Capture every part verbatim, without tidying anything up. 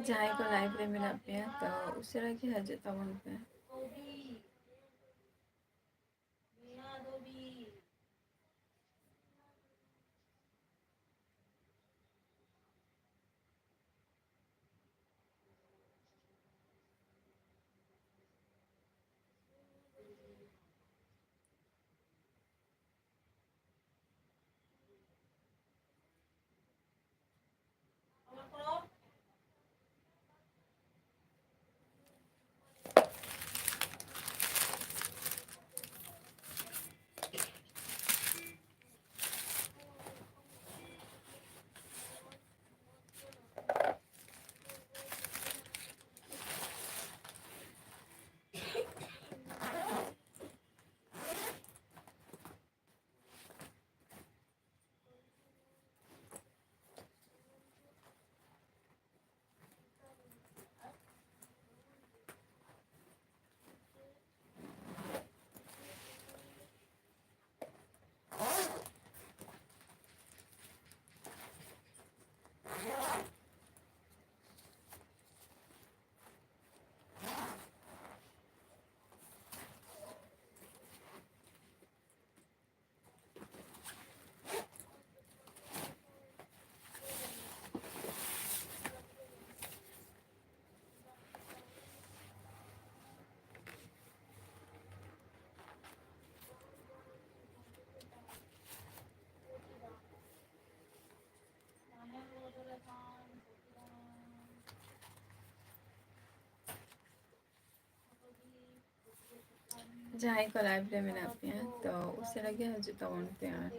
ᱡᱟᱦᱟᱸᱭ ᱠᱚ ᱞᱟᱭᱤᱵᱷ ᱨᱮ ᱢᱮᱱᱟᱜ ᱯᱮᱭᱟ, ᱛᱚ ᱩᱥᱟᱹᱨᱟ ᱜᱮ ᱦᱤᱡᱩᱜ ᱛᱟᱵᱚᱱ ᱯᱮ᱾ ᱡᱟᱦᱟᱸᱭ ᱠᱚ ᱞᱟᱭᱤᱵᱷ ᱨᱮ ᱢᱮᱱᱟᱜ ᱯᱮᱭᱟ, ᱛᱚ ᱩᱥᱟᱹᱨᱟ ᱜᱮ ᱦᱤᱡᱩᱜ ᱛᱟᱵᱚᱱ ᱯᱮ᱾ ᱟᱨ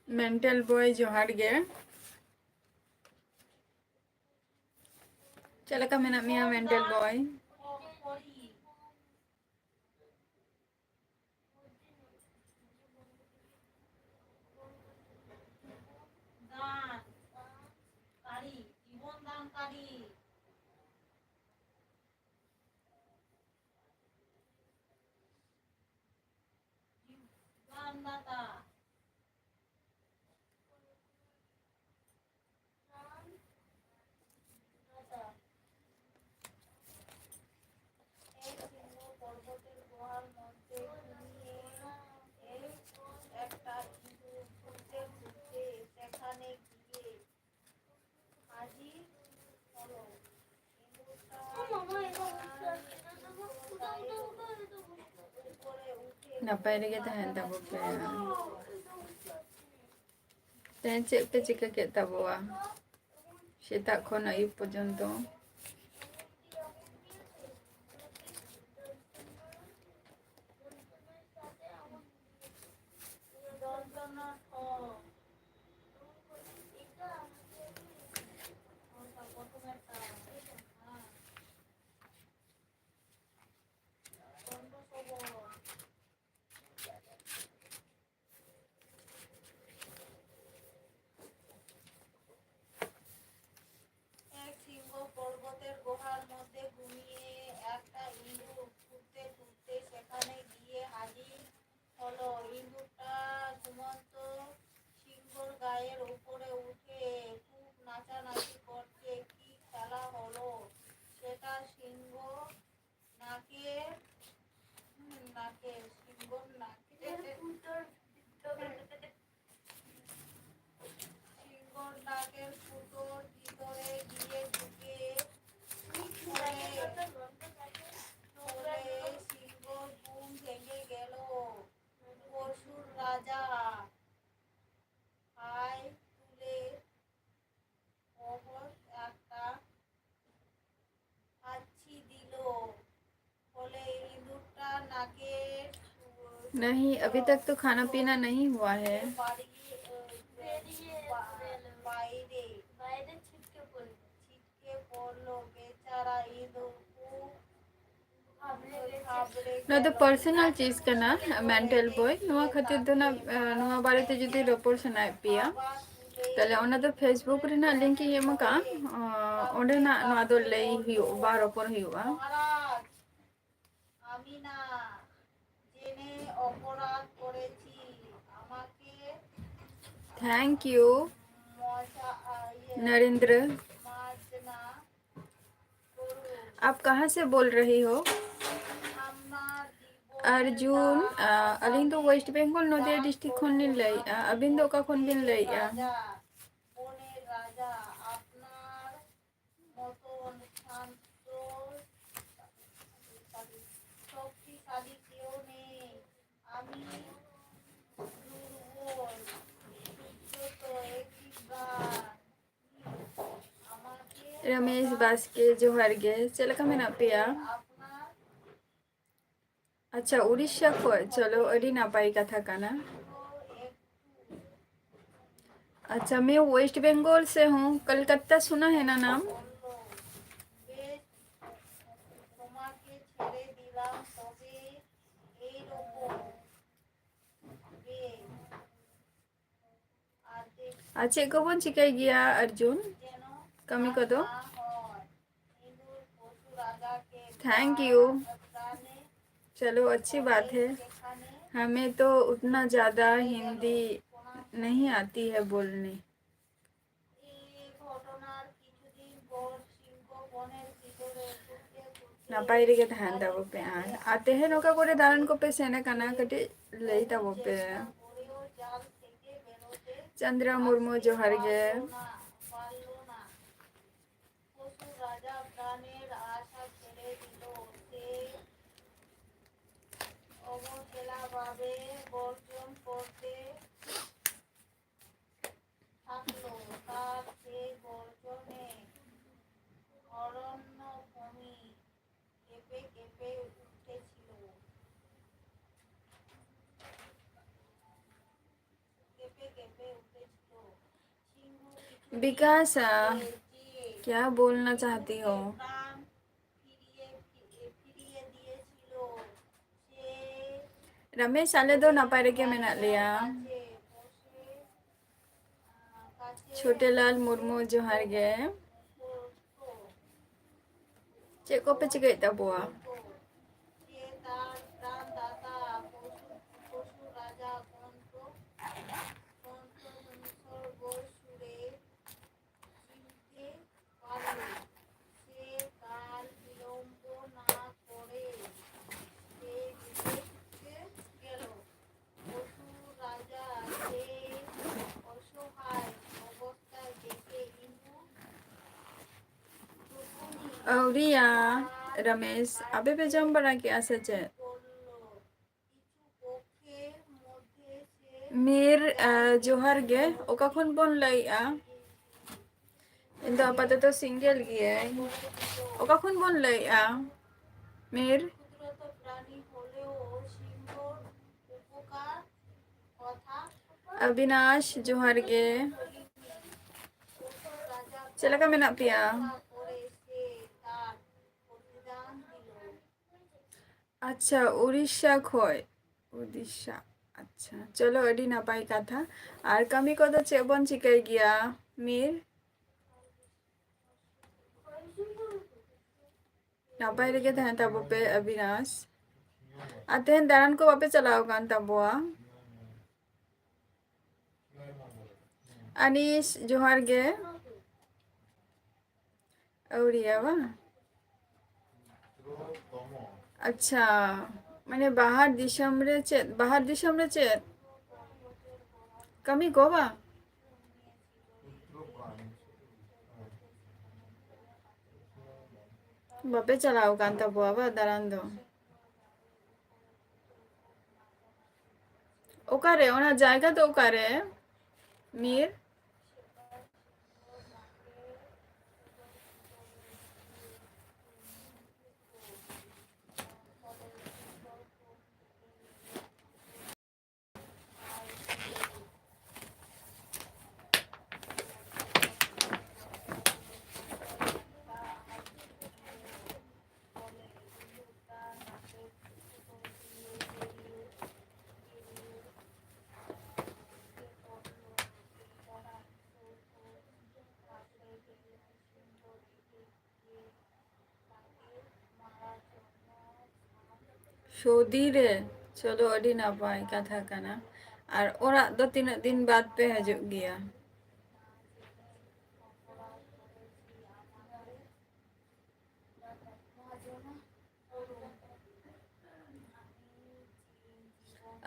ᱢᱮᱱᱴᱟᱞ ᱵᱚᱭ, ᱡᱚᱦᱟᱨ ᱜᱮ᱾ ᱪᱮᱫ ᱞᱮᱠᱟ ᱢᱮᱱᱟᱜ ᱢᱮᱭᱟ, ᱢᱮᱱᱴᱟᱞ ᱵᱚᱭ? ᱫᱟᱱ ᱠᱟᱨᱤ, ᱡᱤᱵᱚᱱ ᱫᱟᱱ ᱠᱟᱨᱤ, ᱡᱤᱵᱚᱱ ᱫᱟᱛᱟ᱾ এই সিংহ পর্বতের গুহার মধ্যে ঘুমিয়ে এই একটা ইঁদুর ঘুরতে ঘুরতে সেখানে গিয়ে হাজির হলো। ইঁদুরটা ᱱᱟᱯᱟᱭ ᱨᱮᱜᱮ ᱛᱟᱦᱮᱱ ᱛᱟᱵᱚ ᱯᱮ᱾ ᱛᱮᱦᱮᱧ ᱪᱮᱫ ᱯᱮ ᱪᱤᱠᱟᱹ ᱠᱮᱫ ᱛᱟᱵᱚᱣᱟ ᱥᱮᱛᱟᱜ ᱠᱷᱚᱱ ᱟᱹᱭᱩᱵ ᱯᱚᱨᱡᱚᱱᱛᱚ? এক সিংহ পর্বতের গুহার মধ্যে ঘুমিয়ে একটা ইঁদুর ঘুরতে ঘুরতে সেখানে গিয়ে হাজির হলো। ইঁদুরটা ঘুমন্ত সিংহর গায়ের উপরে উঠে খুব নাচানাচি করছে। কি খেলা হলো সেটা সিংহ নাকে, হুম, নাকে, সিংহর নাকে। সিংহর নাকের ফুটোর ভিতরে গিয়ে ঢুকে পড়ে, পড়ে সিংহর ঘুম ভেঙে গেল। পশুর রাজা হাই তুলে বহর একটা হাঁচি দিল। বলে ইঁদুরটা নাকে नहीं, अभी तक तो खाना पीना नहीं हुआ है। বাড়ি, আহ, ᱱᱚᱣᱟ ᱫᱚ personal ᱪᱤᱡᱽ ᱠᱟᱱᱟ, mental ᱵᱳᱭ᱾ ᱱᱚᱣᱟ ᱠᱷᱟᱹᱛᱤᱨ ᱫᱚ ᱱᱟᱜ, ᱮ, ᱱᱚᱣᱟ ᱵᱟᱨᱮᱛᱮ ᱡᱩᱫᱤ ᱨᱚᱯᱚᱲ ᱥᱟᱱᱟᱭᱮᱫ ᱯᱮᱭᱟ, ᱛᱟᱦᱞᱮ ᱚᱱᱟ ᱫᱚ Facebook ᱨᱮᱱᱟᱜ link ᱤᱧ ᱮᱢ ᱟᱠᱟᱫᱼᱟ᱾ ᱚ, ᱚᱸᱰᱮᱱᱟᱜ ᱱᱚᱣᱟ ᱫᱚ ᱞᱟᱹᱭ ᱦᱩᱭᱩᱜᱼᱟ, ᱨᱚᱯᱚᱲ ᱦᱩᱭᱩᱜᱼᱟ᱾ আমি না জেনে অপরাধ করেছি, আমাকে Thank you, মজা, ইয়ে, নরেন্দ্র। মার্জনা করুন। आप कहाँ से बोल रही हो? আমার জীবন अर्जुन, ᱟ, ᱟᱹᱞᱤᱧ ᱫᱚ West Bengal, ᱱᱚᱫᱤᱭᱟ district ᱠᱷᱚᱱ ᱞᱤᱧ ᱞᱟᱹᱭᱮᱫᱼᱟ᱾ ᱟᱹᱵᱤᱱ ᱫᱚ ᱚᱠᱟ ᱠᱷᱚᱱ ᱵᱤᱱ ᱞᱟᱹᱭᱮᱫᱼᱟ? রাজা, বনের রাজা, আপনার মতন শান্ত শক্তিশালী কেউ নেই। আমি দুর্বল, সূর্য তো একটি প্রাণ। আমাকে রমেশ বাস্কে, ᱡᱚᱦᱟᱨ ᱜᱮ᱾ ᱪᱮᱫ ᱞᱮᱠᱟ ᱢᱮᱱᱟᱜ ᱯᱮᱭᱟ? ᱟᱪᱪᱷᱟ, ᱩᱲᱤᱥᱥᱟ ᱠᱷᱚᱱ᱾ ᱪᱚᱞᱚ, ᱟᱹᱰᱤ ᱱᱟᱯᱟᱭ ᱠᱟᱛᱷᱟ ᱠᱟᱱᱟ᱾ अच्छा, मैं वेस्ट बंगाल से हूँ। कलकत्ता सुना है ना नाम? ᱟᱨ ᱪᱮᱫ ᱠᱚᱵᱚᱱ ᱪᱤᱠᱟᱹᱭ ᱜᱮᱭᱟ, ᱚᱨᱡᱩᱱ? ᱠᱟᱹᱢᱤ ᱠᱚᱫᱚ? Thank you। चलो, अच्छी बात है। हमें तो उतना ज़्यादा हिंदी नहीं आती है बोलने। ᱱᱟᱯᱟᱭ ᱨᱮᱜᱮ ᱛᱟᱦᱮᱱ ᱛᱟᱵᱚ ᱯᱮ᱾ ᱟᱨ, ᱟᱨ ᱛᱮᱦᱮᱧ ᱚᱠᱟ ᱠᱚᱨᱮ ᱫᱟᱬᱟᱱ ᱠᱚᱯᱮ ᱥᱮᱱ ᱟᱠᱟᱱᱟ, ᱠᱟᱹᱴᱤᱡ ᱞᱟᱹᱭ ᱛᱟᱵᱚ ᱯᱮ᱾ ᱪᱚᱱᱫᱨᱟ ᱢᱩᱨᱢᱩ, ᱡᱚᱦᱟᱨ ᱜᱮ᱾ থাকলো, তার সেই গর্জনে অরণ্য ভূমি কেঁপে কেঁপে উঠেছিল। কেঁপে কেঁপে উঠেছিল। সিংহ কিছু বিকাশ, আহ, যে क्या बोलना चाहती हो? প্রাণ ᱨᱟᱢᱮᱥ, ᱟᱞᱮ ᱫᱚ ᱱᱟᱯᱟᱭ ᱨᱮᱜᱮ ᱢᱮᱱᱟᱜ ᱞᱮᱭᱟ᱾ ᱪᱷᱳᱴᱮᱞᱟᱞ ᱢᱩᱨᱢᱩ, ᱡᱚᱦᱟᱨ ᱜᱮ᱾ ᱪᱮᱫ ᱠᱚᱯᱮ ᱪᱤᱠᱟᱹᱭᱮᱫ ᱛᱟᱵᱚᱣᱟ? ᱟᱹᱣᱨᱤᱭᱟ᱾ ᱨᱟᱢᱮᱥ, ᱟᱯᱮ ᱯᱮ ᱡᱚᱢ ᱵᱟᱲᱟ ᱠᱮᱜᱼᱟ ᱥᱮ ᱪᱮᱫ? ᱢᱤᱨ, ᱟᱸ, ᱡᱚᱦᱟᱨ ᱜᱮ᱾ ᱚᱠᱟ ᱠᱷᱚᱱ ᱵᱚᱱ ᱞᱟᱹᱭᱮᱜᱼᱟ? ᱤᱧ ᱫᱚ ᱟᱯᱟᱛᱚᱛᱚ single ᱜᱤᱭᱟᱹᱧ᱾ ᱚᱠᱟ ᱠᱷᱚᱱ ᱵᱚᱱ ᱞᱟᱹᱭᱮᱜᱼᱟ, ᱢᱤᱨ? ᱚᱵᱤᱱᱟᱥ, ᱡᱚᱦᱟᱨ ᱜᱮ᱾ ᱪᱮᱫ ᱞᱮᱠᱟ ᱢᱮᱱᱟᱜ ᱯᱮᱭᱟ? ᱟᱪᱪᱷᱟ, ᱩᱲᱤᱥᱥᱟ ᱠᱷᱚᱡ᱾ ᱩᱲᱤᱥᱥᱟ᱾ ᱟᱪᱪᱷᱟ, ᱪᱚᱞᱚ, ᱟᱹᱰᱤ ᱱᱟᱯᱟᱭ ᱠᱟᱛᱷᱟ᱾ ᱟᱨ ᱠᱟᱹᱢᱤ ᱠᱚᱫᱚ ᱪᱮᱫ ᱵᱚᱱ ᱪᱤᱠᱟᱹᱭ ᱜᱮᱭᱟ, ᱢᱤᱨ? ᱱᱟᱯᱟᱭ ᱨᱮᱜᱮ ᱛᱟᱦᱮᱱ ᱛᱟᱵᱚ ᱯᱮ, ᱚᱵᱤᱱᱟᱥ᱾ ᱟᱨ ᱛᱮᱦᱮᱧ ᱫᱟᱬᱟᱱ ᱠᱚ ᱵᱟᱯᱮ ᱪᱟᱞᱟᱣ ᱟᱠᱟᱱ ᱛᱟᱵᱚᱣᱟ? ᱟᱱᱤᱥ, ᱡᱚᱦᱟᱨ ᱜᱮ᱾ ᱟᱹᱣᱨᱤᱭᱟ ᱵᱟᱝ? ᱟᱪᱪᱷᱟ, ᱢᱟᱱᱮ ᱵᱟᱦᱟᱨ ᱫᱤᱥᱚᱢ ᱨᱮ ᱪᱮᱫ, ᱵᱟᱦᱟᱨ ᱫᱤᱥᱚᱢ ᱨᱮ ᱪᱮᱫ ᱠᱟᱹᱢᱤ ᱠᱚ ᱵᱟᱝ? ᱵᱟᱯᱮ ᱪᱟᱞᱟᱣ ᱟᱠᱟᱱ ᱛᱟᱵᱚᱣᱟ ᱵᱟ ᱫᱟᱬᱟᱱ ᱫᱚ? ᱚᱠᱟᱨᱮ? ᱚᱱᱟ ᱡᱟᱭᱜᱟ ᱫᱚ ᱚᱠᱟᱨᱮ, ᱢᱤᱨ? ᱥᱳᱫᱤ ᱨᱮ᱾ ᱪᱚᱞᱚ, ᱟᱹᱰᱤ ᱱᱟᱯᱟᱭ ᱠᱟᱛᱷᱟ ᱠᱟᱱᱟ᱾ ᱟᱨ ᱚᱲᱟᱜ ᱫᱚ ᱛᱤᱱᱟᱹᱜ ᱫᱤᱱ ᱵᱟᱫ ᱯᱮ ᱦᱤᱡᱩᱜ ᱜᱮᱭᱟ?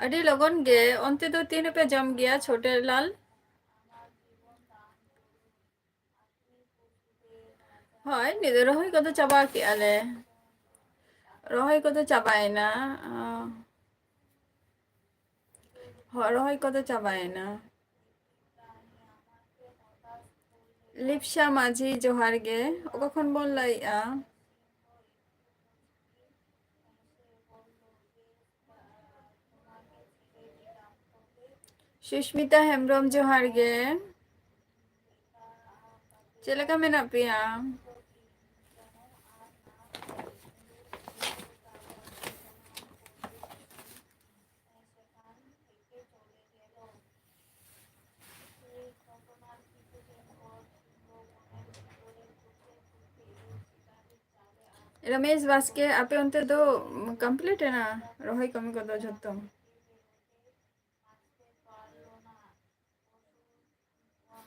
ᱟᱹᱰᱤ ᱞᱚᱜᱚᱱ ᱜᱮ᱾ ᱚᱱᱛᱮ ᱫᱚ ᱛᱤ ᱨᱮᱯᱮ ᱡᱚᱢ ᱜᱮᱭᱟ, ᱪᱷᱳᱴᱮ ᱞᱟᱞ? ᱦᱳᱭ, ᱱᱤᱛ ᱫᱚ ᱨᱚᱦᱚᱭ ᱠᱚᱫᱚ ᱪᱟᱵᱟ ᱠᱮᱜᱼᱟ ᱞᱮ᱾ ᱨᱚᱦᱚᱭ ᱠᱚᱫᱚ ᱪᱟᱵᱟᱭᱮᱱᱟ᱾ ᱚ᱾ ᱦᱳᱭ, ᱨᱚᱦᱚᱭ ᱠᱚᱫᱚ ᱪᱟᱵᱟᱭᱮᱱᱟ᱾ ᱞᱤᱯᱥᱟ ᱢᱟᱹᱡᱷᱤ, ᱡᱚᱦᱟᱨ ᱜᱮ᱾ ᱚᱠᱟ ᱠᱷᱚᱱ ᱵᱚᱱ ᱞᱟᱹᱭᱮᱜᱼᱟ? ᱥᱩᱥᱢᱤᱛᱟ ᱦᱮᱢᱵᱨᱚᱢ, ᱡᱚᱦᱟᱨ ᱜᱮ᱾ ᱪᱮᱫ ᱞᱮᱠᱟ ᱢᱮᱱᱟᱜ ᱯᱮᱭᱟ? ᱨᱚᱢᱮᱥ ᱵᱟᱥᱠᱮ, ᱟᱯᱮ ᱚᱱᱛᱮ ᱫᱚ complete ᱮᱱᱟ ᱨᱚᱦᱚᱭ ᱠᱟᱹᱢᱤ ᱠᱚᱫᱚ ᱡᱷᱚᱛᱚ?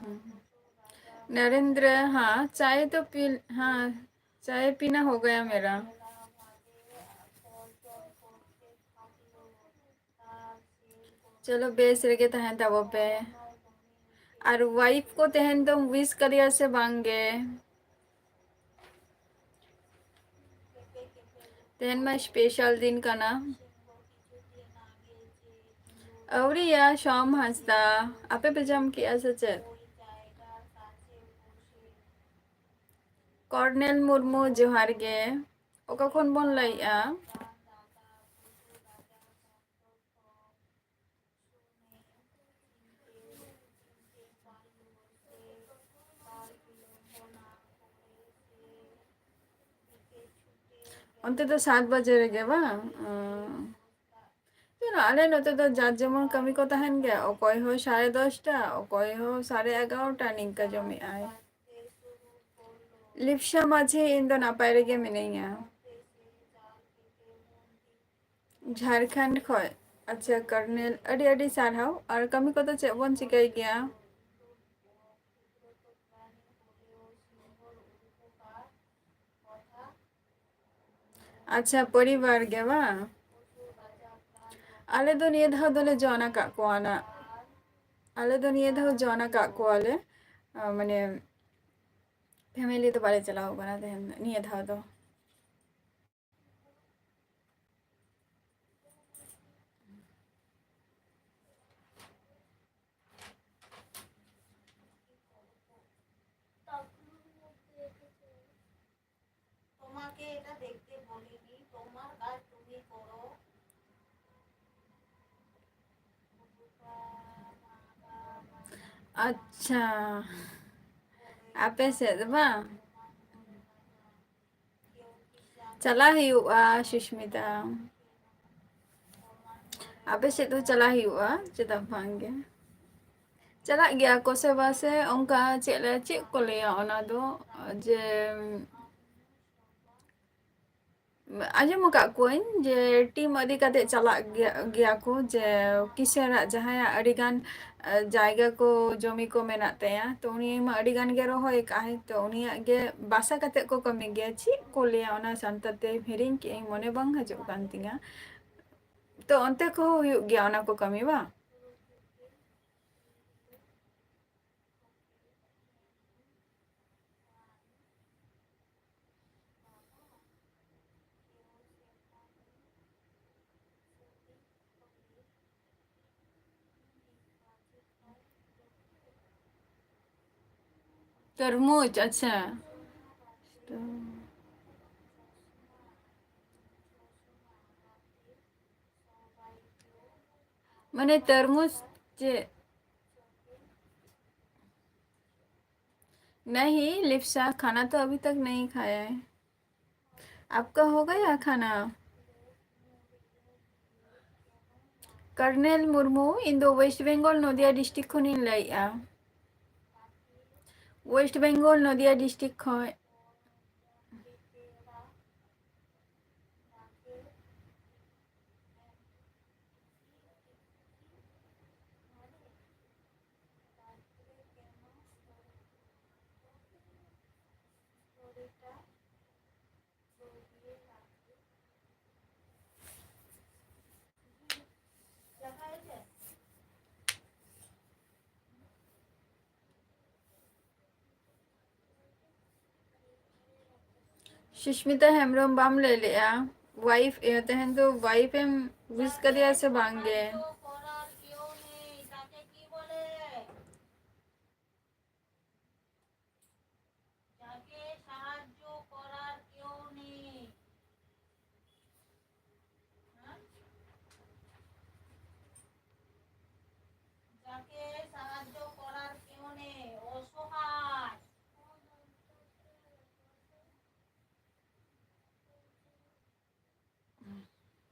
हम्म। नरेंद्र, हाँ, चाय तो पी, हाँ, चाय पीना हो गया मेरा। ᱪᱚᱞᱚ, ᱵᱮᱥ ᱨᱮᱜᱮ ᱛᱟᱦᱮᱱ ᱛᱟᱵᱚ ᱯᱮ᱾ ᱟᱨ wife ᱠᱚ ᱛᱮᱦᱮᱧ ᱫᱚᱢ wish ᱠᱟᱫᱮᱭᱟ ᱥᱮ ᱵᱟᱝ ᱜᱮ? ᱛᱮᱦᱮᱧ ᱢᱟ special ᱫᱤᱱ ᱠᱟᱱᱟ᱾ ᱟᱹᱣᱨᱤᱭᱟ, ᱥᱚᱢ ᱦᱟᱸᱥᱫᱟ᱾ ᱟᱯᱮ ᱯᱮ ᱡᱚᱢ ᱠᱮᱜᱼᱟ ᱥᱮ ᱪᱮᱫ? ᱠᱚᱨᱱᱮᱞ ᱢᱩᱨᱢᱩ, ᱡᱚᱦᱟᱨ ᱜᱮ᱾ ᱚᱠᱟ ᱠᱷᱚᱱ ᱵᱚᱱ ᱞᱟᱹᱭᱮᱜᱼᱟ? ᱚᱱᱛᱮ ᱫᱚ ᱥᱟᱛ ᱵᱟᱡᱮ ᱨᱮᱜᱮ ᱵᱟᱝ? ᱚ᱾ ᱡᱮᱱᱚ ᱟᱞᱮ ᱱᱚᱛᱮ ᱫᱚ ᱡᱟᱨ ᱡᱮᱢᱚᱱ ᱠᱟᱹᱢᱤ ᱠᱚ ᱛᱟᱦᱮᱱ ᱜᱮᱭᱟ, ᱚᱠᱚᱭ ᱦᱚᱸ ᱥᱟᱲᱮ ᱫᱚᱥᱴᱟ, ᱚᱠᱚᱭ ᱦᱚᱸ ᱥᱟᱲᱮ ᱮᱜᱟᱨᱚᱴᱟ, ᱱᱤᱝᱠᱟ ᱡᱚᱢᱮᱜᱼᱟᱭ᱾ ᱞᱤᱯᱥᱟ ᱢᱟᱹᱡᱷᱤ, ᱤᱧ ᱫᱚ ᱱᱟᱯᱟᱭ ᱨᱮᱜᱮ ᱢᱤᱱᱟᱹᱧᱟ᱾ ᱡᱷᱟᱲᱠᱷᱚᱸᱰ ᱠᱷᱚᱡ᱾ ᱟᱪᱪᱷᱟ ᱠᱚᱨᱱᱮᱞ, ᱟᱹᱰᱤ ᱟᱹᱰᱤ ᱥᱟᱨᱦᱟᱣ᱾ ᱟᱨ ᱠᱟᱹᱢᱤ ᱠᱚᱫᱚ ᱪᱮᱫ ᱵᱚᱱ ᱪᱤᱠᱟᱹᱭ ᱜᱮᱭᱟ? ᱟᱪᱪᱷᱟ, ᱯᱚᱨᱤᱵᱟᱨ ᱜᱮ ᱵᱟᱝ? ᱟᱞᱮ ᱫᱚ ᱱᱤᱭᱟᱹ ᱫᱷᱟᱣ ᱫᱚᱞᱮ join ᱟᱠᱟᱫ ᱠᱚᱣᱟ ᱱᱟᱜ᱾ ᱟᱞᱮ ᱫᱚ ᱱᱤᱭᱟᱹ ᱫᱷᱟᱣ join ᱟᱠᱟᱫ ᱠᱚᱣᱟᱞᱮ, ᱟ, ᱢᱟᱱᱮ family ᱫᱚ ᱵᱟᱞᱮ ᱪᱟᱞᱟᱣ ᱠᱟᱱᱟ ᱛᱟᱦᱮᱱ ᱱᱤᱭᱟᱹ ᱫᱷᱟᱣ ᱫᱚ᱾ তোমাকে এটা দেখতে বলিনি, তোমার কাজ তুমি করো। ᱟᱪᱪᱷᱟ, ᱟᱯᱮ ᱥᱮᱫ ᱫᱚ ᱵᱟᱝ? ᱪᱟᱞᱟᱜ ᱦᱩᱭᱩᱜᱼᱟ ᱥᱩᱥᱢᱤᱛᱟ᱾ ᱟᱯᱮ ᱥᱮᱫ ᱫᱚ ᱪᱟᱞᱟᱜ ᱦᱩᱭᱩᱜᱼᱟ, ᱪᱮᱫᱟᱜ ᱵᱟᱝ ᱜᱮ? ᱪᱟᱞᱟᱜ ᱜᱮᱭᱟ ᱠᱚ ᱥᱮ ᱵᱟᱥᱮ, ᱚᱱᱠᱟ ᱪᱮᱫ ᱞᱮ, ᱪᱮᱫ ᱠᱚ ᱞᱟᱹᱭᱟ ᱚᱱᱟ ᱫᱚ, ᱡᱮ ᱟᱸᱡᱚᱢ ᱟᱠᱟᱫ ᱠᱚᱣᱟᱹᱧ ᱡᱮ team ᱤᱫᱤ ᱠᱟᱛᱮ ᱪᱟᱞᱟᱜ ᱜᱮᱭᱟ, ᱜᱮᱭᱟ ᱠᱚ, ᱡᱮ ᱠᱤᱥᱟᱹᱬᱟᱜ ᱡᱟᱦᱟᱸᱭᱟᱜ ᱟᱹᱰᱤᱜᱟᱱ, ᱮ, ᱡᱟᱭᱜᱟ ᱠᱚ, ᱡᱚᱢᱤ ᱠᱚ ᱢᱮᱱᱟᱜ ᱛᱟᱭᱟ, ᱛᱚ ᱩᱱᱤ ᱢᱟ ᱟᱹᱰᱤᱜᱟᱱ ᱜᱮ ᱨᱚᱦᱚᱭ ᱟᱠᱟᱫ ᱟᱭ, ᱛᱚ ᱩᱱᱤᱭᱟᱜ ᱜᱮ ᱵᱟᱥᱟ ᱠᱟᱛᱮ ᱠᱚ ᱠᱟᱹᱢᱤ ᱜᱮᱭᱟ᱾ ᱪᱮᱫ ᱠᱚ ᱞᱟᱹᱭᱟ ᱚᱱᱟ ᱥᱟᱱᱛᱟᱲ ᱛᱮ? ᱦᱤᱲᱤᱧ ᱠᱮᱫ ᱟᱹᱧ, ᱢᱚᱱᱮ ᱵᱟᱝ ᱦᱤᱡᱩᱜ ᱠᱟᱱ ᱛᱤᱧᱟ᱾ ᱛᱚ ᱚᱱᱛᱮ ᱠᱚᱦᱚᱸ ᱦᱩᱭᱩᱜ ᱜᱮᱭᱟ ᱚᱱᱟ ᱠᱚ ᱠᱟᱹᱢᱤ ᱵᱟᱝ? ᱛᱚᱨᱢᱩᱡᱽ, ᱟᱪᱪᱷᱟ᱾ ᱛᱚ, ᱢᱟᱱᱮ ᱛᱚᱨᱢᱩᱡᱽ ᱪᱮᱫ? नहीं लिप्सा, खाना तो अभी तक नहीं खाया है। आपका हो गया खाना? ᱠᱚᱨᱱᱮᱞ ᱢᱩᱨᱢᱩ, ᱤᱧ ᱫᱚ West Bengal ᱱᱚᱫᱤᱭᱟ district ᱠᱷᱚᱱᱤᱧ ᱞᱟᱹᱭᱮᱫᱼᱟ᱾ West Bengal ᱱᱚᱫᱤᱭᱟ district ᱠᱷᱚᱱ᱾ ᱥᱩᱥᱢᱤᱛᱟ ᱦᱮᱢᱵᱨᱚᱢ, ᱵᱟᱢ ᱞᱟᱹᱭ ᱞᱮᱜᱼᱟ ᱣᱟᱭᱤᱯᱷ, ᱤᱭᱟᱹ, ᱛᱮᱦᱮᱧ ᱫᱚ ᱣᱟᱭᱤᱯ ᱮᱢ ᱣᱤᱥ ᱠᱟᱫᱮᱭᱟ ᱥᱮ ᱵᱟᱝ ᱜᱮ? যাকে সাহায্য করার কেউ নেই। হ্যাঁ? যাকে সাহায্য করার কেউ নেই, অসহায়।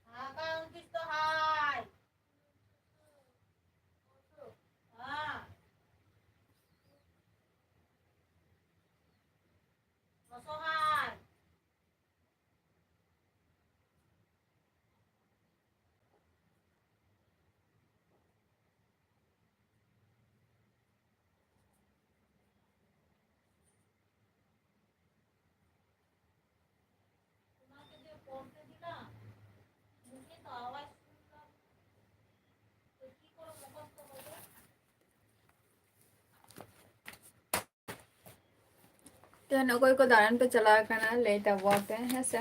হাহাকার উদ্দিষ্ট হায়। হ্যাঁ। অসহায়। তোমাকে যে পড়তে দিলাম, মুখে তো আওয়াজ শুনলাম না। তো কি করে মুখস্থ হবে? ᱛᱮᱦᱮᱧ ᱚᱠᱚᱭ ᱠᱚ ᱫᱟᱬᱟᱱ ᱯᱮ ᱪᱟᱞᱟᱣ ᱟᱠᱟᱱᱟ, ᱞᱟᱹᱭ ᱛᱟᱵᱚᱱ ᱯᱮ, ᱦᱮᱸ ᱥᱮ?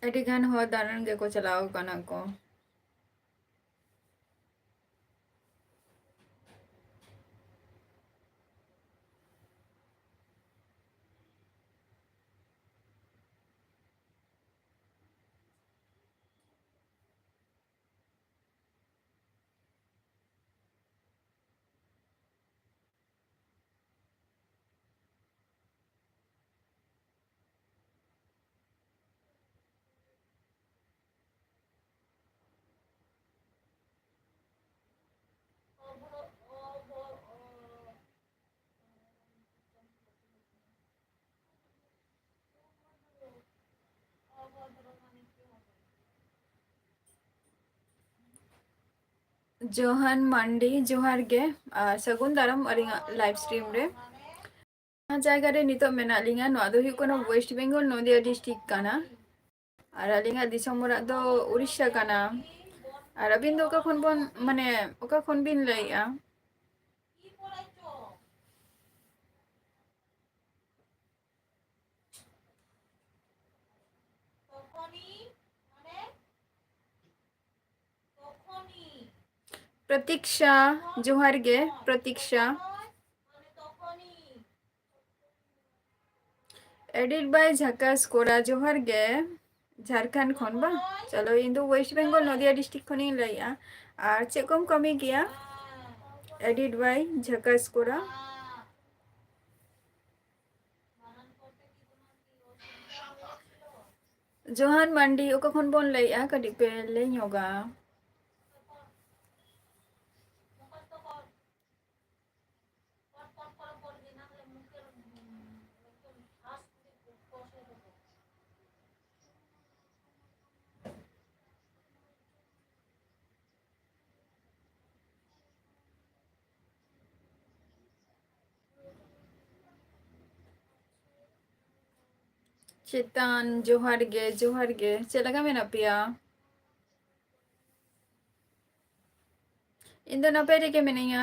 ᱟᱹᱰᱤ ᱜᱟᱱ ᱦᱚᱲ ᱫᱟᱬᱟᱱ ᱜᱮᱠᱚ ᱪᱟᱞᱟᱣ ᱠᱟᱱᱟ ᱠᱚ᱾ ᱡᱚᱦᱟᱱ ᱢᱟᱱᱰᱤ, ᱡᱚᱦᱟᱨ ᱜᱮ ᱟᱨ ᱥᱟᱹᱜᱩᱱ ᱫᱟᱨᱟᱢ ᱟᱹᱞᱤᱧᱟᱜ live stream ᱨᱮ᱾ ᱡᱟᱦᱟᱸ ᱡᱟᱭᱜᱟ ᱨᱮ ᱱᱤᱛᱚᱜ ᱢᱮᱱᱟᱜ ᱞᱤᱧᱟ, ᱱᱚᱣᱟ ᱫᱚ ᱦᱩᱭᱩᱜ ᱠᱟᱱᱟ West Bengal, ᱱᱚᱫᱤᱭᱟ district ᱠᱟᱱᱟ᱾ ᱟᱨ ᱟᱹᱞᱤᱧᱟᱜ ᱫᱤᱥᱚᱢ ᱚᱲᱟᱜ ᱫᱚ ᱩᱲᱤᱥᱥᱟ ᱠᱟᱱᱟ᱾ ᱟᱨ ᱟᱹᱵᱤᱱ ᱫᱚ ᱚᱠᱟ ᱠᱷᱚᱱ ᱵᱚᱱ, ᱢᱟᱱᱮ, ᱚᱠᱟ ᱠᱷᱚᱱ ᱵᱤᱱ ᱞᱟᱹᱭᱮᱜᱼᱟ? ᱯᱨᱚᱛᱤᱠᱥᱟ, ᱡᱚᱦᱟᱨ ᱜᱮ ᱯᱨᱚᱛᱤᱠᱥᱟ᱾ Edit by ᱡᱷᱟᱠᱟᱥ ᱠᱚᱲᱟ, ᱡᱚᱦᱟᱨ ᱜᱮ᱾ ᱡᱷᱟᱲᱠᱷᱚᱸᱰ ᱠᱷᱚᱱ ᱵᱟᱝ? ᱪᱚᱞᱚ, ᱤᱧ ᱫᱚ West Bengal, ᱱᱚᱫᱤᱭᱟ district ᱠᱷᱚᱱᱤᱧ ᱞᱟᱹᱭᱮᱜᱼᱟ᱾ ᱟᱨ ᱪᱮᱫ ᱠᱚᱢ ᱠᱟᱹᱢᱤ ᱜᱮᱭᱟ? Edit by ᱡᱷᱟᱠᱟᱥ ᱠᱚᱲᱟ᱾ ᱡᱚᱦᱟᱱ ᱢᱟᱱᱰᱤ, ᱚᱠᱟ ᱠᱷᱚᱱ ᱵᱚᱱ ᱞᱟᱹᱭᱮᱜᱼᱟ? ᱠᱟᱹᱴᱤᱡ ᱯᱮ ᱞᱟᱹᱭ ᱧᱚᱜᱟ᱾ ᱪᱮᱛᱟᱱ, ᱡᱚᱦᱟᱨ ᱜᱮ, ᱡᱚᱦᱟᱨ ᱜᱮ᱾ ᱪᱮᱫ ᱞᱮᱠᱟ ᱢᱮᱱᱟᱜ ᱯᱮᱭᱟ? ᱤᱧ ᱫᱚ ᱱᱟᱯᱟᱭ ᱨᱮᱜᱮ ᱢᱤᱱᱟᱹᱧᱟ᱾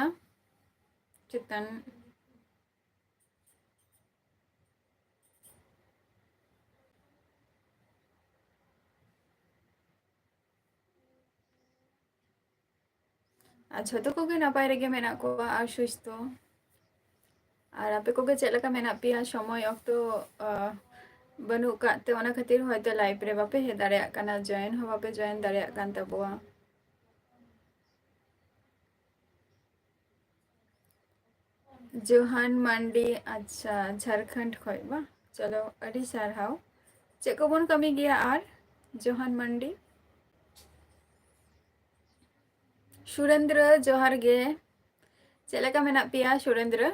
ᱪᱮᱛᱟᱱ᱾ ᱟᱨ ᱡᱷᱚᱛᱚ ᱠᱚᱜᱮ ᱱᱟᱯᱟᱭ ᱨᱮᱜᱮ ᱢᱮᱱᱟᱜ ᱠᱚᱣᱟ ᱟᱨ ᱥᱩᱥᱛᱷᱚ᱾ ᱟᱨ ᱟᱯᱮ ᱠᱚᱜᱮ ᱪᱮᱫ ᱞᱮᱠᱟ ᱢᱮᱱᱟᱜ ᱯᱮᱭᱟ? ᱥᱚᱢᱚᱭ ᱚᱠᱛᱚ, ᱟᱸ, ᱵᱟᱹᱱᱩᱜ ᱠᱟᱫ ᱛᱮ ᱚᱱᱟ ᱠᱷᱟᱹᱛᱤᱨ ᱦᱚᱭᱛᱳ live ᱨᱮ ᱵᱟᱯᱮ ᱦᱮᱡ ᱫᱟᱲᱮᱭᱟᱜ ᱠᱟᱱᱟ, join ᱦᱚᱸ ᱵᱟᱯᱮ join ᱫᱟᱲᱮᱭᱟᱜ ᱠᱟᱱ ᱛᱟᱵᱚᱣᱟ᱾ ᱡᱚᱦᱟᱱ ᱢᱟᱱᱰᱤ, ᱟᱪᱪᱷᱟ, ᱡᱷᱟᱲᱠᱷᱚᱸᱰ ᱠᱷᱚᱡ ᱵᱟ? ᱪᱚᱞᱚ, ᱟᱹᱰᱤ ᱥᱟᱨᱦᱟᱣ᱾ ᱪᱮᱫ ᱠᱚᱵᱚᱱ ᱠᱟᱹᱢᱤ ᱜᱮᱭᱟ ᱟᱨ? ᱡᱚᱦᱟᱱ ᱢᱟᱱᱰᱤ᱾ ᱥᱩᱨᱮᱱᱫᱨᱚ, ᱡᱚᱦᱟᱨ ᱜᱮ᱾ ᱪᱮᱫ ᱞᱮᱠᱟ ᱢᱮᱱᱟᱜ ᱯᱮᱭᱟ, ᱥᱩᱨᱮᱱᱫᱨᱚ?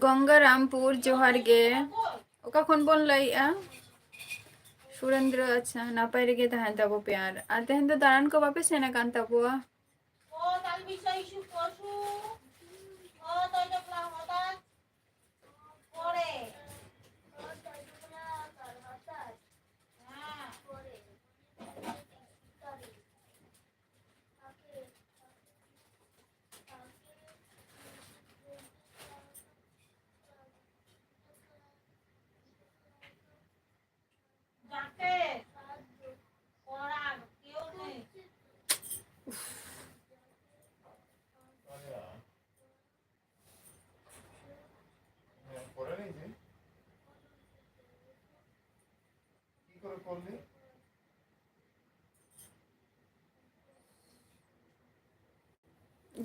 ᱜᱚᱝᱜᱟᱨᱟᱢᱯᱩᱨ, ᱡᱚᱦᱟᱨ ᱜᱮ᱾ ᱚᱠᱟ ᱠᱷᱚᱱ ᱵᱚᱱ ᱞᱟᱹᱭᱮᱜᱼᱟ? ᱥᱩᱨᱮᱱᱫᱨᱚ, ᱟᱪᱪᱷᱟ, ᱱᱟᱯᱟᱭ ᱨᱮᱜᱮ ᱛᱟᱦᱮᱱ ᱛᱟᱵᱚ ᱯᱮ᱾ ᱟᱨ, ᱟᱨ ᱛᱮᱦᱮᱧ ᱫᱚ ᱫᱟᱬᱟᱱ ᱠᱚ ᱵᱟᱯᱮ ᱥᱮᱱ ᱟᱠᱟᱱ ᱛᱟᱵᱚᱣᱟ?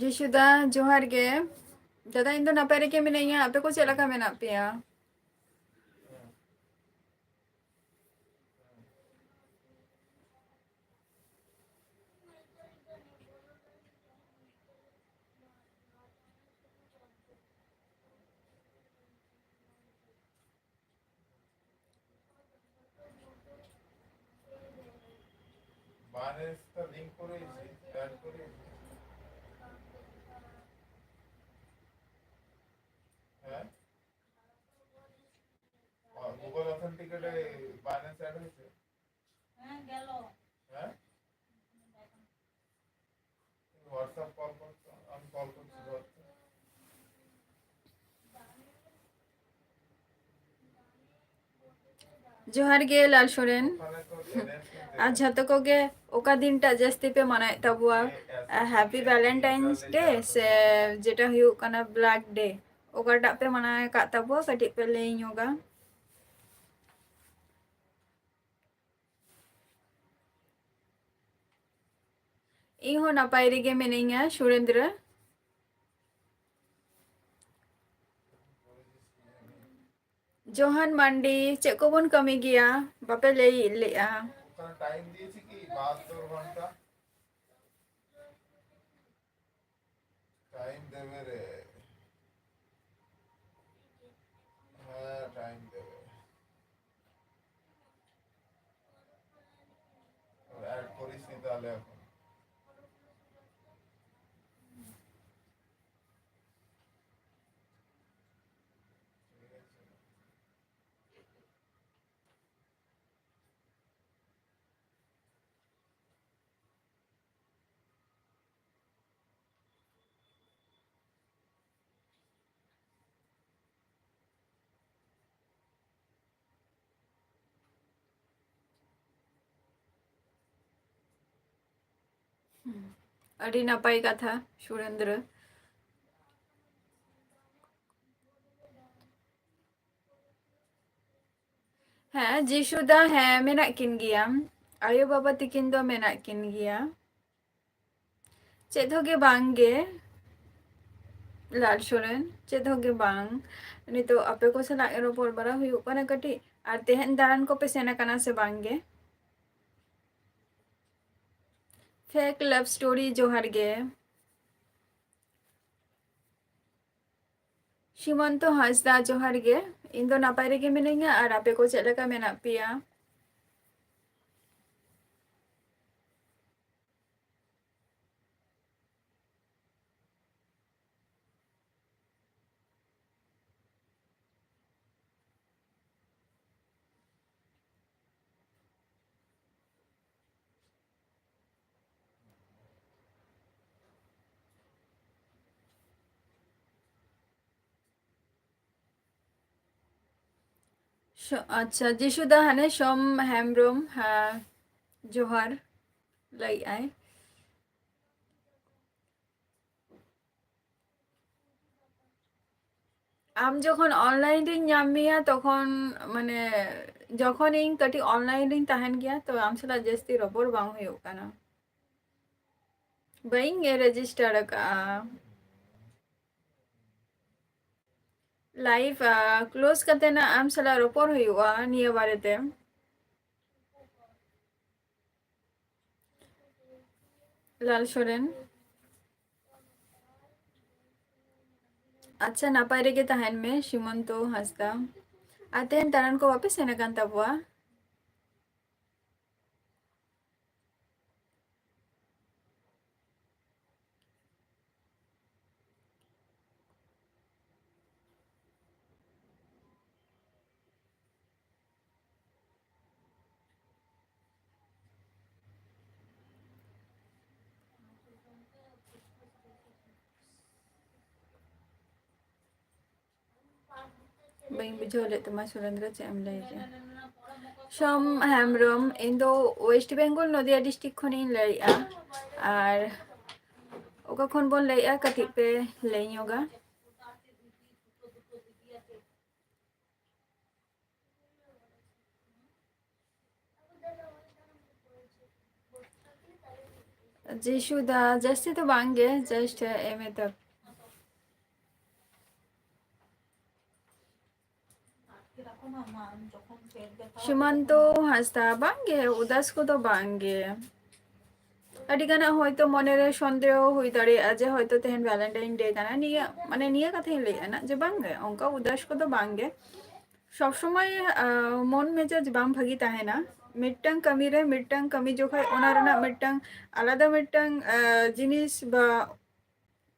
ᱡᱤᱥᱩᱫᱟ, ᱡᱚᱦᱟᱨ ᱜᱮ᱾ ᱫᱟᱫᱟ, ᱤᱧ ᱫᱚ ᱱᱟᱯᱟᱭ ᱨᱮᱜᱮ ᱢᱤᱱᱟᱹᱧᱟ, ᱟᱯᱮ ᱠᱚ ᱪᱮᱫ ᱞᱮᱠᱟ ᱢᱮᱱᱟᱜ ᱯᱮᱭᱟ? বাইন্যান্সটা লিংক করেছি, অ্যাড করেছি। হ্যাঁ? গুগল অথেন্টিকেটে বাইন্যান্স অ্যাড হয়েছে। হ্যাঁ? হোয়াটসঅ্যাপ কল করতো, আমি কল করছি, ধরতো। ᱡᱚᱦᱟᱨ ᱜᱮ ᱞᱟᱞ ᱥᱚᱨᱮᱱ᱾ ᱟᱨ ᱡᱷᱚᱛᱚ ᱠᱚᱜᱮ ᱚᱠᱟ ᱫᱤᱱᱴᱟᱜ ᱡᱟᱹᱥᱛᱤ ᱯᱮ ᱢᱟᱱᱟᱣᱮᱫ ᱛᱟᱵᱚᱣᱟ? ᱦᱮᱯᱤ ᱵᱷᱮᱞᱮᱱᱴᱟᱭᱤᱱᱥ ᱰᱮ ᱥᱮ ᱡᱮᱴᱟ ᱦᱩᱭᱩᱜ ᱠᱟᱱᱟ ᱵᱞᱟᱰ ᱰᱮ, ᱚᱠᱟᱴᱟᱜ ᱯᱮ ᱢᱟᱱᱟᱣ ᱟᱠᱟᱫ ᱛᱟᱵᱚᱣᱟ? ᱠᱟᱹᱴᱤᱡ ᱯᱮ ᱞᱟᱹᱭ ᱧᱚᱜᱟ᱾ ᱤᱧ ᱦᱚᱸ ᱱᱟᱯᱟᱭ ᱨᱮᱜᱮ ᱢᱤᱱᱟᱹᱧᱟ, ᱥᱩᱨᱮᱱᱫᱨᱚ᱾ ᱡᱚᱦᱟᱱ ᱢᱟᱱᱰᱤ, ᱪᱮᱫ ᱠᱚᱵᱚᱱ ᱠᱟᱹᱢᱤ ᱜᱮᱭᱟ? ᱵᱟᱯᱮ ᱞᱟᱹᱭ ᱞᱮᱜᱼᱟ᱾ ᱴᱟᱭᱤᱢ ᱫᱮᱵᱮ ᱨᱮ᱾ ᱦᱩᱸ᱾ ᱟᱹᱰᱤ ᱱᱟᱯᱟᱭ ᱠᱟᱛᱷᱟ, ᱥᱩᱨᱮᱱᱫᱨᱚ᱾ ᱦᱮᱸ, ᱡᱤᱥᱩ ᱫᱟ, ᱦᱮᱸ, ᱢᱮᱱᱟᱜ ᱠᱤᱱ ᱜᱮᱭᱟ᱾ ᱟᱭᱳ ᱵᱟᱵᱟ ᱛᱤᱠᱤᱱ ᱫᱚ ᱢᱮᱱᱟᱜ ᱠᱤᱱ ᱜᱮᱭᱟ᱾ ᱪᱮᱫ ᱦᱚᱸ ᱜᱮ ᱵᱟᱝ ᱜᱮ, ᱞᱟᱞ ᱥᱚᱨᱮᱱ, ᱪᱮᱫ ᱦᱚᱸ ᱜᱮ ᱵᱟᱝ᱾ ᱱᱤᱛᱚᱜ ᱟᱯᱮ ᱠᱚ ᱥᱟᱞᱟᱜ ᱨᱚᱯᱚᱲ ᱵᱟᱲᱟ ᱦᱩᱭᱩᱜ ᱠᱟᱱᱟ ᱠᱟᱹᱴᱤᱡ᱾ ᱟᱨ ᱛᱮᱦᱮᱧ ᱫᱟᱬᱟᱱ ᱠᱚᱯᱮ ᱥᱮᱱ ᱟᱠᱟᱱᱟ ᱥᱮ ᱵᱟᱝ ᱜᱮ? Fake love story, ᱡᱚᱦᱟᱨ ᱜᱮ᱾ ᱥᱤᱢᱚᱱᱛᱚ ᱦᱟᱸᱥᱫᱟ, ᱡᱚᱦᱟᱨ ᱜᱮ᱾ ᱤᱧ ᱫᱚ ᱱᱟᱯᱟᱭ ᱨᱮᱜᱮ ᱢᱤᱱᱟᱹᱧᱟ, ᱟᱨ ᱟᱯᱮ ᱠᱚ ᱪᱮᱫ ᱞᱮᱠᱟ ᱢᱮᱱᱟᱜ ᱯᱮᱭᱟ? ᱥᱚ-, ᱟᱪᱪᱷᱟ, ᱡᱤᱥᱩ ᱫᱟ ᱦᱟᱱᱮ ᱥᱚᱢ ᱦᱮᱢᱵᱨᱚᱢ, ᱦᱮᱸ, ᱡᱚᱦᱟᱨ ᱞᱟᱹᱭᱮᱜᱼᱟᱭ᱾ ᱟᱢ ᱡᱚᱠᱷᱚᱱ online ᱨᱤᱧ ᱧᱟᱢ ᱢᱮᱭᱟ, ᱛᱚᱠᱷᱚᱱ, ᱢᱟᱱᱮ, ᱡᱚᱠᱷᱚᱱ ᱤᱧ ᱠᱟᱹᱴᱤᱡ online ᱨᱤᱧ ᱛᱟᱦᱮᱱ ᱜᱮᱭᱟ, ᱛᱚ ᱟᱢ ᱥᱟᱞᱟᱜ ᱡᱟᱹᱥᱛᱤ ᱨᱚᱯᱚᱲ ᱵᱟᱝ ᱦᱩᱭᱩᱜ ᱠᱟᱱᱟ᱾ ᱵᱟᱹᱧ register ᱟᱠᱟᱜᱼᱟ᱾ Live, ᱟ, close ᱠᱟᱛᱮ ᱱᱟᱜ ᱟᱢ ᱥᱟᱞᱟᱜ ᱨᱚᱯᱚᱲ ᱦᱩᱭᱩᱜᱼᱟ ᱱᱤᱭᱟᱹ ᱵᱟᱨᱮᱛᱮ᱾ ᱞᱟᱞ ᱥᱚᱨᱮᱱ᱾ ᱟᱪᱪᱷᱟ, ᱱᱟᱯᱟᱭ ᱨᱮᱜᱮ ᱛᱟᱦᱮᱱ ᱢᱮ, ᱥᱤᱢᱚᱱᱛᱚ ᱦᱟᱸᱥᱫᱟ᱾ ᱟᱨ ᱛᱮᱦᱮᱧ ᱫᱟᱬᱟᱱ ᱠᱚ ᱵᱟᱯᱮ ᱥᱮᱱ ᱟᱠᱟᱱ ᱛᱟᱵᱚᱣᱟ? ᱵᱟᱹᱧ ᱵᱩᱡᱷᱟᱹᱣ ᱞᱮᱫ ᱛᱟᱢᱟ ᱥᱩᱨᱮᱱᱫᱨᱚ, ᱪᱮᱫ ᱮᱢ ᱞᱟᱹᱭ ᱠᱮᱜᱼᱟ? ᱥᱳᱢ ᱦᱮᱢᱵᱨᱚᱢ, ᱤᱧ ᱫᱚ ᱳᱭᱮᱥᱴ ᱵᱮᱝᱜᱚᱞ ᱱᱚᱫᱤᱭᱟ ᱰᱤᱥᱴᱨᱤᱠᱴ ᱠᱷᱚᱱᱤᱧ ᱞᱟᱹᱭᱮᱜᱼᱟ᱾ ᱟᱨ ᱚᱠᱟ ᱠᱷᱚᱱ ᱵᱚᱱ ᱞᱟᱹᱭᱮᱜᱼᱟ, ᱠᱟᱹᱴᱤᱡ ᱯᱮ ᱞᱟᱹᱭ ᱧᱚᱜᱟ᱾ ᱡᱤᱥᱩ ᱫᱟ, ᱡᱟᱹᱥᱛᱤ ᱫᱚ ᱵᱟᱝ ᱜᱮ, just ᱮᱢ ᱮ ᱛᱟᱠ᱾ ᱥᱤᱢᱟᱱᱛᱚ ᱦᱟᱸᱥᱫᱟ, ᱵᱟᱝ ᱜᱮ, ᱩᱫᱟᱥ ᱠᱚᱫᱚ ᱵᱟᱝ ᱜᱮ᱾ ᱟᱹᱰᱤ ᱜᱟᱱᱟᱜ ᱦᱚᱭᱛᱳ ᱢᱚᱱᱮᱨᱮ ᱥᱚᱱᱫᱮᱦᱚ ᱦᱩᱭ ᱫᱟᱲᱮᱭᱟᱜᱼᱟ ᱡᱮ ᱦᱚᱭᱛᱳ ᱛᱮᱦᱮᱧ ᱵᱷᱮᱞᱮᱱᱴᱟᱭᱤᱱ ᱰᱮ ᱠᱟᱱᱟ, ᱱᱤᱭᱟᱹ ᱢᱟᱱᱮ ᱱᱤᱭᱟᱹ ᱠᱟᱛᱷᱟᱧ ᱞᱟᱹᱭᱮᱫᱼᱟ ᱱᱟᱜ, ᱡᱮ ᱵᱟᱝ ᱜᱮ, ᱚᱱᱠᱟ ᱩᱫᱟᱥ ᱠᱚᱫᱚ ᱵᱟᱝ ᱜᱮ᱾ ᱥᱚᱵ ᱥᱚᱢᱚᱭ ᱟᱸ, ᱢᱚᱱ ᱢᱮᱡᱟᱡᱽ ᱵᱟᱝ ᱵᱷᱟᱹᱜᱤ ᱛᱟᱦᱮᱱᱟ᱾ ᱢᱤᱫᱴᱟᱝ ᱠᱟᱹᱢᱤ ᱨᱮ ᱢᱤᱫᱴᱟᱝ ᱠᱟᱹᱢᱤ ᱡᱚᱠᱷᱚᱡ ᱚᱱᱟ ᱨᱮᱱᱟᱜ ᱢᱤᱫᱴᱟᱝ ᱟᱞᱟᱫᱟ ᱢᱤᱫᱴᱟᱝ ᱟᱸ, ᱡᱤᱱᱤᱥ ᱵᱟ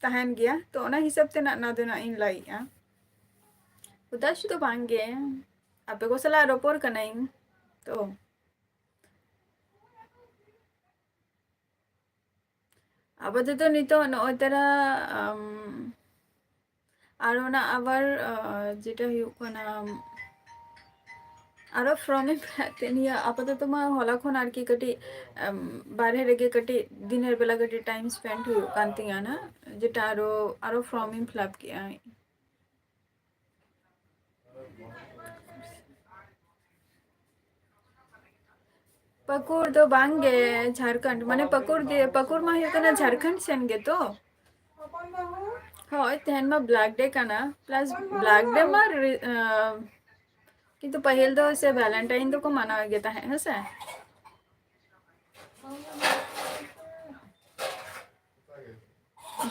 ᱛᱟᱦᱮᱱ ᱜᱮᱭᱟ, ᱛᱚ ᱚᱱᱟ ᱦᱤᱥᱟᱹᱵ ᱛᱮ ᱱᱟᱜ ᱱᱚᱣᱟ ᱫᱚ ᱱᱟᱜ ᱤᱧ ᱞᱟᱹᱭᱮᱜᱼᱟ᱾ ᱩᱫᱟᱥ ᱫᱚ ᱵᱟᱝ ᱜᱮ, ᱟᱯᱮ ᱠᱚ ᱥᱟᱞᱟᱜ ᱨᱚᱯᱚᱲ ᱠᱟᱹᱱᱟᱹᱧ ᱛᱚ᱾ ᱟᱯᱟᱛᱚᱛᱚ ᱱᱤᱛᱚᱜ ᱱᱚᱜᱼᱚᱭ ᱛᱟᱨᱟ, ᱟᱢ, ᱟᱨ ᱚᱱᱟ ᱟᱵᱟᱨ, ᱟ, ᱡᱮᱴᱟ ᱦᱩᱭᱩᱜ ᱠᱟᱱᱟ, ᱟᱨᱚ ᱯᱷᱨᱚᱢ ᱤᱧ ᱯᱷᱤᱞᱟᱯ ᱠᱮᱫ ᱱᱤᱭᱟᱹ, ᱟᱯᱟᱛᱚᱛᱚ ᱢᱟ ᱦᱚᱞᱟ ᱠᱷᱚᱱ ᱟᱨᱠᱤ ᱠᱟᱹᱴᱤᱡ, ᱟᱢ, ᱵᱟᱨᱦᱮ ᱨᱮᱜᱮ ᱠᱟᱹᱴᱤᱡ ᱫᱤᱱᱮᱨ ᱵᱮᱞᱟ ᱠᱟᱹᱴᱤᱡ ᱴᱟᱭᱤᱢ ᱥᱯᱮᱱᱰ ᱦᱩᱭᱩᱜ ᱠᱟᱱ ᱛᱤᱧᱟᱹ ᱱᱟ, ᱡᱮᱴᱟ ᱟᱨᱚ, ᱟᱨᱚ ᱯᱷᱨᱚᱢ ᱤᱧ ᱯᱷᱤᱞᱟᱯ ᱠᱮᱜᱼᱟ᱾ ᱯᱟᱹᱠᱩᱲ ᱫᱚ ᱵᱟᱝ ᱜᱮ, ᱡᱷᱟᱲᱠᱷᱚᱸᱰ, ᱢᱟᱱᱮ ᱯᱟᱹᱠᱩᱲ ᱫᱤᱭᱮ, ᱯᱟᱹᱠᱩᱲ ᱢᱟ ᱦᱩᱭᱩᱜ ᱠᱟᱱᱟ ᱡᱷᱟᱲᱠᱷᱚᱸᱰ ᱥᱮᱱ ᱜᱮ ᱛᱚ᱾ ᱦᱳᱭ, ᱛᱮᱦᱮᱧ ᱢᱟ ᱵᱞᱮᱠ ᱰᱮ ᱠᱟᱱᱟ, ᱯᱞᱟᱥ ᱵᱞᱮᱠ ᱰᱮ ᱢᱟ ᱨᱤ-, ᱟᱸ, ᱠᱤᱱᱛᱩ ᱯᱟᱹᱦᱤᱞ ᱫᱚ ᱥᱮ ᱵᱷᱮᱞᱮᱱᱴᱟᱭᱤᱱ ᱫᱚᱠᱚ ᱢᱟᱱᱟᱣ ᱜᱮ ᱛᱟᱦᱮᱸᱫ, ᱦᱮᱸ ᱥᱮ?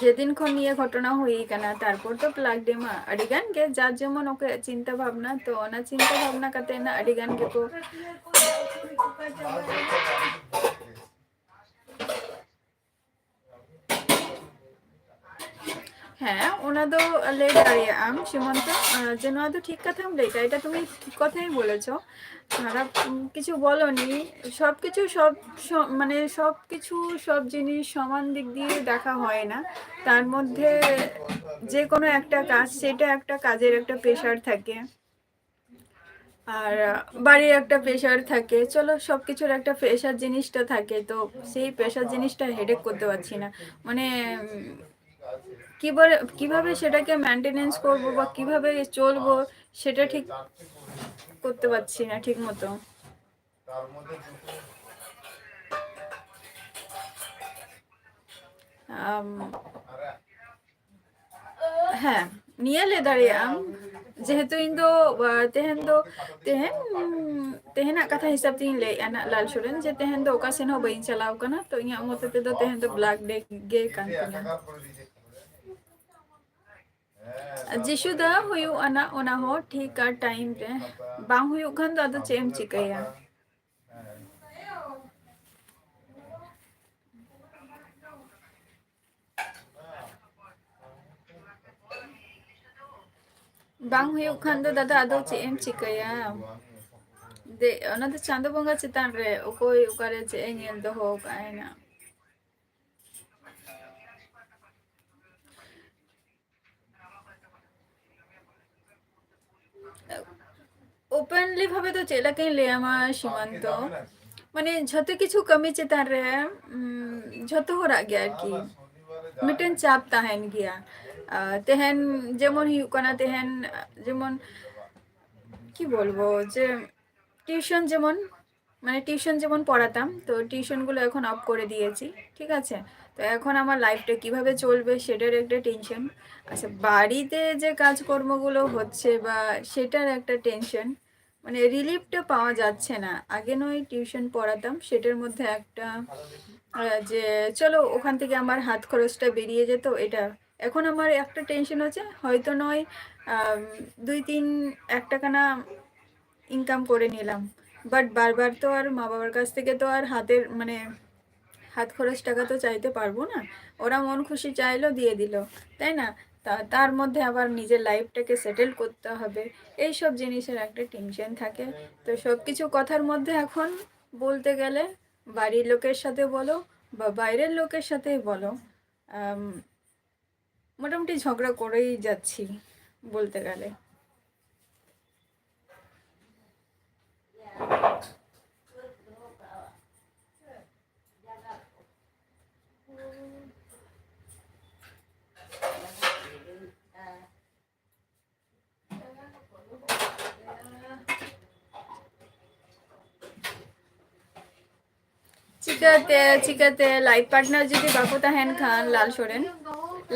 ᱡᱮᱫᱤᱱ ᱠᱷᱚᱱ ᱱᱤᱭᱟᱹ ᱜᱷᱚᱴᱚᱱᱟ ᱦᱩᱭ ᱠᱟᱱᱟ, ᱛᱟᱨᱯᱚᱨ ᱫᱚ ᱵᱞᱮᱠ ᱰᱮ ᱢᱟ ᱟᱹᱰᱤ ᱜᱟᱱ ᱜᱮ ᱡᱟᱨ ᱡᱮᱢᱚᱱ ᱚᱠᱚᱭᱟᱜ ᱪᱤᱱᱛᱟᱹ ᱵᱷᱟᱵᱽᱱᱟ, ᱛᱚ ᱚᱱᱟ ᱪᱤᱱᱛᱟᱹ ᱵᱷᱟᱵᱽᱱᱟ ᱠᱟᱛᱮ ᱱᱟ ᱟᱹᱰᱤ ᱜᱟᱱ ᱜᱮᱠᱚ ᱦᱮᱸ, ᱚᱱᱟ ᱫᱚ ᱞᱟᱹᱭ ᱫᱟᱲᱮᱭᱟᱜ ᱟᱢ, ᱥᱤᱢᱚᱱᱛᱚ, ᱟᱸ, ᱡᱮ ᱱᱚᱣᱟ ᱫᱚ ᱴᱷᱤᱠ ᱠᱟᱛᱷᱟᱢ ᱞᱟᱹᱭ ᱠᱟᱜᱼᱟ, ᱮᱴᱟ ᱛᱩᱢᱤ ᱴᱷᱤᱠ ᱠᱟᱛᱷᱟᱭ ᱵᱚᱞᱮᱪᱚ᱾ ᱠᱷᱟᱨᱟᱯ, ᱩᱢ, ᱠᱤᱪᱷᱩ ᱵᱚᱞᱚᱱᱤ, ᱥᱚᱵ ᱠᱤᱪᱷᱩ, ᱥᱚᱵ, ᱥᱚ-, ᱢᱟᱱᱮ, ᱥᱚᱵ ᱠᱤᱪᱷᱩ, ᱥᱚᱵ ᱡᱤᱱᱤᱥ ᱥᱚᱢᱟᱱ ᱫᱤᱠ ᱫᱤᱭᱮ ᱫᱮᱠᱷᱟ ᱦᱚᱭ ᱱᱟ᱾ ᱛᱟᱨ ᱢᱚᱫᱽᱫᱷᱮ ᱡᱮ ᱠᱳᱱᱳ ᱮᱠᱴᱟ ᱠᱟᱡᱽ, ᱥᱮᱴᱟ ᱮᱠᱴᱟ ᱠᱟᱡᱮᱨ ᱮᱠᱴᱟ ᱯᱨᱮᱥᱟᱨ ᱛᱷᱟᱠᱮ᱾ আর বাড়ির একটা প্রেশার থাকে, চলো, সব কিছুর একটা প্রেশার জিনিসটা থাকে। তো সেই প্রেশার জিনিসটা হেডেক করতে পারছি না, মানে উম, কিভাবে কিভাবে সেটাকে মেনটেনেন্স করব বা কিভাবে চলবো, সেটা ঠিক করতে পারছি না ঠিক মতো। ᱟᱢ, ᱦᱮᱸ, ᱱᱤᱭᱟᱹ ᱞᱟᱹᱭ ᱫᱟᱲᱮᱭᱟᱜ ᱟᱢ, ᱡᱮᱦᱮᱛᱩ ᱤᱧ ᱫᱚ, ᱟ, ᱛᱮᱦᱮᱧ ᱫᱚ, ᱛᱮᱦᱮᱧ, ᱛᱮᱦᱮᱧᱟᱜ ᱠᱟᱛᱷᱟ ᱦᱤᱥᱟᱹᱵ ᱛᱤᱧ ᱞᱟᱹᱭᱮᱫᱼᱟ ᱱᱟᱜ, ᱞᱟᱞ ᱥᱚᱨᱮᱱ, ᱡᱮ ᱛᱮᱦᱮᱧ ᱫᱚ ᱚᱠᱟ ᱥᱮᱱ ᱦᱚᱸ ᱵᱟᱹᱧ ᱪᱟᱞᱟᱣ ᱠᱟᱱᱟ᱾ ᱛᱚ ᱤᱧᱟᱹᱜ ᱢᱚᱛ ᱛᱮᱫᱚ ᱛᱮᱦᱮᱧ ᱫᱚ ᱵᱞᱮᱠ ᱰᱮ ᱜᱮ ᱠᱟᱱ ᱛᱤᱧᱟ᱾ ᱡᱤᱥᱩ ᱫᱟ ᱦᱩᱭᱩᱜ ᱟᱱᱟ, ᱚᱱᱟ ᱦᱚᱸ ᱴᱷᱤᱠ ᱟᱨ ᱴᱟᱭᱤᱢ ᱨᱮ ᱵᱟᱝ ᱦᱩᱭᱩᱜ ᱠᱷᱟᱱ ᱫᱚ ᱟᱫᱚ ᱪᱮᱫ ᱮᱢ ᱪᱤᱠᱟᱹᱭᱟ? ᱵᱟᱝ ᱦᱩᱭᱩᱜ ᱠᱷᱟᱱ ᱫᱚ ᱫᱟᱫᱟ ᱟᱫᱚ ᱪᱮᱫ ᱮᱢ ᱪᱤᱠᱟᱹᱭᱟ? ᱫᱮ, ᱚᱱᱟ ᱫᱚ ᱪᱟᱸᱫᱚ ᱵᱚᱸᱜᱟ ᱪᱮᱛᱟᱱ ᱨᱮ, ᱚᱠᱚᱭ ᱚᱠᱟᱨᱮ ᱪᱮᱫ ᱮ ᱧᱮᱞ ᱫᱚᱦᱚ ᱠᱟᱜᱼᱟᱭ ᱱᱟᱜ᱾ ᱳᱯᱮᱱᱞᱤ ᱵᱷᱟᱵᱮ ᱫᱚ ᱪᱮᱫ ᱞᱮᱠᱟᱧ ᱞᱟᱹᱭᱟᱢᱟ ᱥᱤᱢᱟᱱᱛᱚ, ᱢᱟᱱᱮ ᱡᱷᱚᱛᱚ ᱠᱤᱪᱷᱩ ᱠᱟᱹᱢᱤ ᱪᱮᱛᱟᱱ ᱨᱮ, ᱩᱢ, ᱡᱷᱚᱛᱚ ᱦᱚᱲᱟᱜ ᱜᱮ ᱟᱨᱠᱤ ᱢᱤᱫᱴᱮᱱ ᱪᱟᱯ ᱛᱟᱦᱮᱱ ᱜᱮᱭᱟ᱾ ᱟᱨ ᱛᱮᱦᱮᱧ ᱡᱮᱢᱚᱱ ᱦᱩᱭᱩᱜ ᱠᱟᱱᱟ, ᱛᱮᱦᱮᱧ ᱡᱮᱢᱚᱱ ᱠᱤ ᱵᱚᱞᱵᱚ ᱡᱮ টিউশন যেমন, মানে টিউশন যেমন পড়াতাম, তো টিউশনগুলো এখন অফ করে দিয়েছি, ঠিক আছে? তো এখন আমার লাইফটা কিভাবে চলবে সেটার একটা টেনশন। আচ্ছা, বাড়িতে যে কাজকর্মগুলো হচ্ছে বা সেটার একটা টেনশন, মানে রিলিফটা পাওয়া যাচ্ছে না। আগে নয় টিউশন পড়াতাম, সেটার মধ্যে একটা আহ, যে চলো ওখান থেকে আমার হাত খরচটা বেরিয়ে যেত, এটা। এখন আমার একটা টেনশন হচ্ছে, হয়তো নয় আম, দুই তিন এক টাকা না ইনকাম করে নিলাম, বাট বারবার তো আর মা বাবার কাছ থেকে তো আর হাতের মানে হাত খরচ টাকা তো চাইতে পারবো না। ওরা মন খুশি চাইলো, দিয়ে দিল, তাই না? তা তার মধ্যে আবার নিজের লাইফটাকে সেটেল করতে হবে, এইসব জিনিসের একটা টেনশন থাকে। তো সব কিছু কথার মধ্যে এখন বলতে গেলে বাড়ির লোকের সাথে বলো বা বাইরের লোকের সাথেই বলো, আম, মোটামুটি ঝগড়া করেই যাচ্ছি বলতে গেলে। ᱪᱤᱠᱟᱹᱛᱮ, ᱪᱤᱠᱟᱹᱛᱮ life partner ᱡᱩᱫᱤ ᱵᱟᱠᱚ ᱛᱟᱦᱮᱱ ᱠᱷᱟᱱ, ᱞᱟᱞ ᱥᱚᱨᱮᱱ,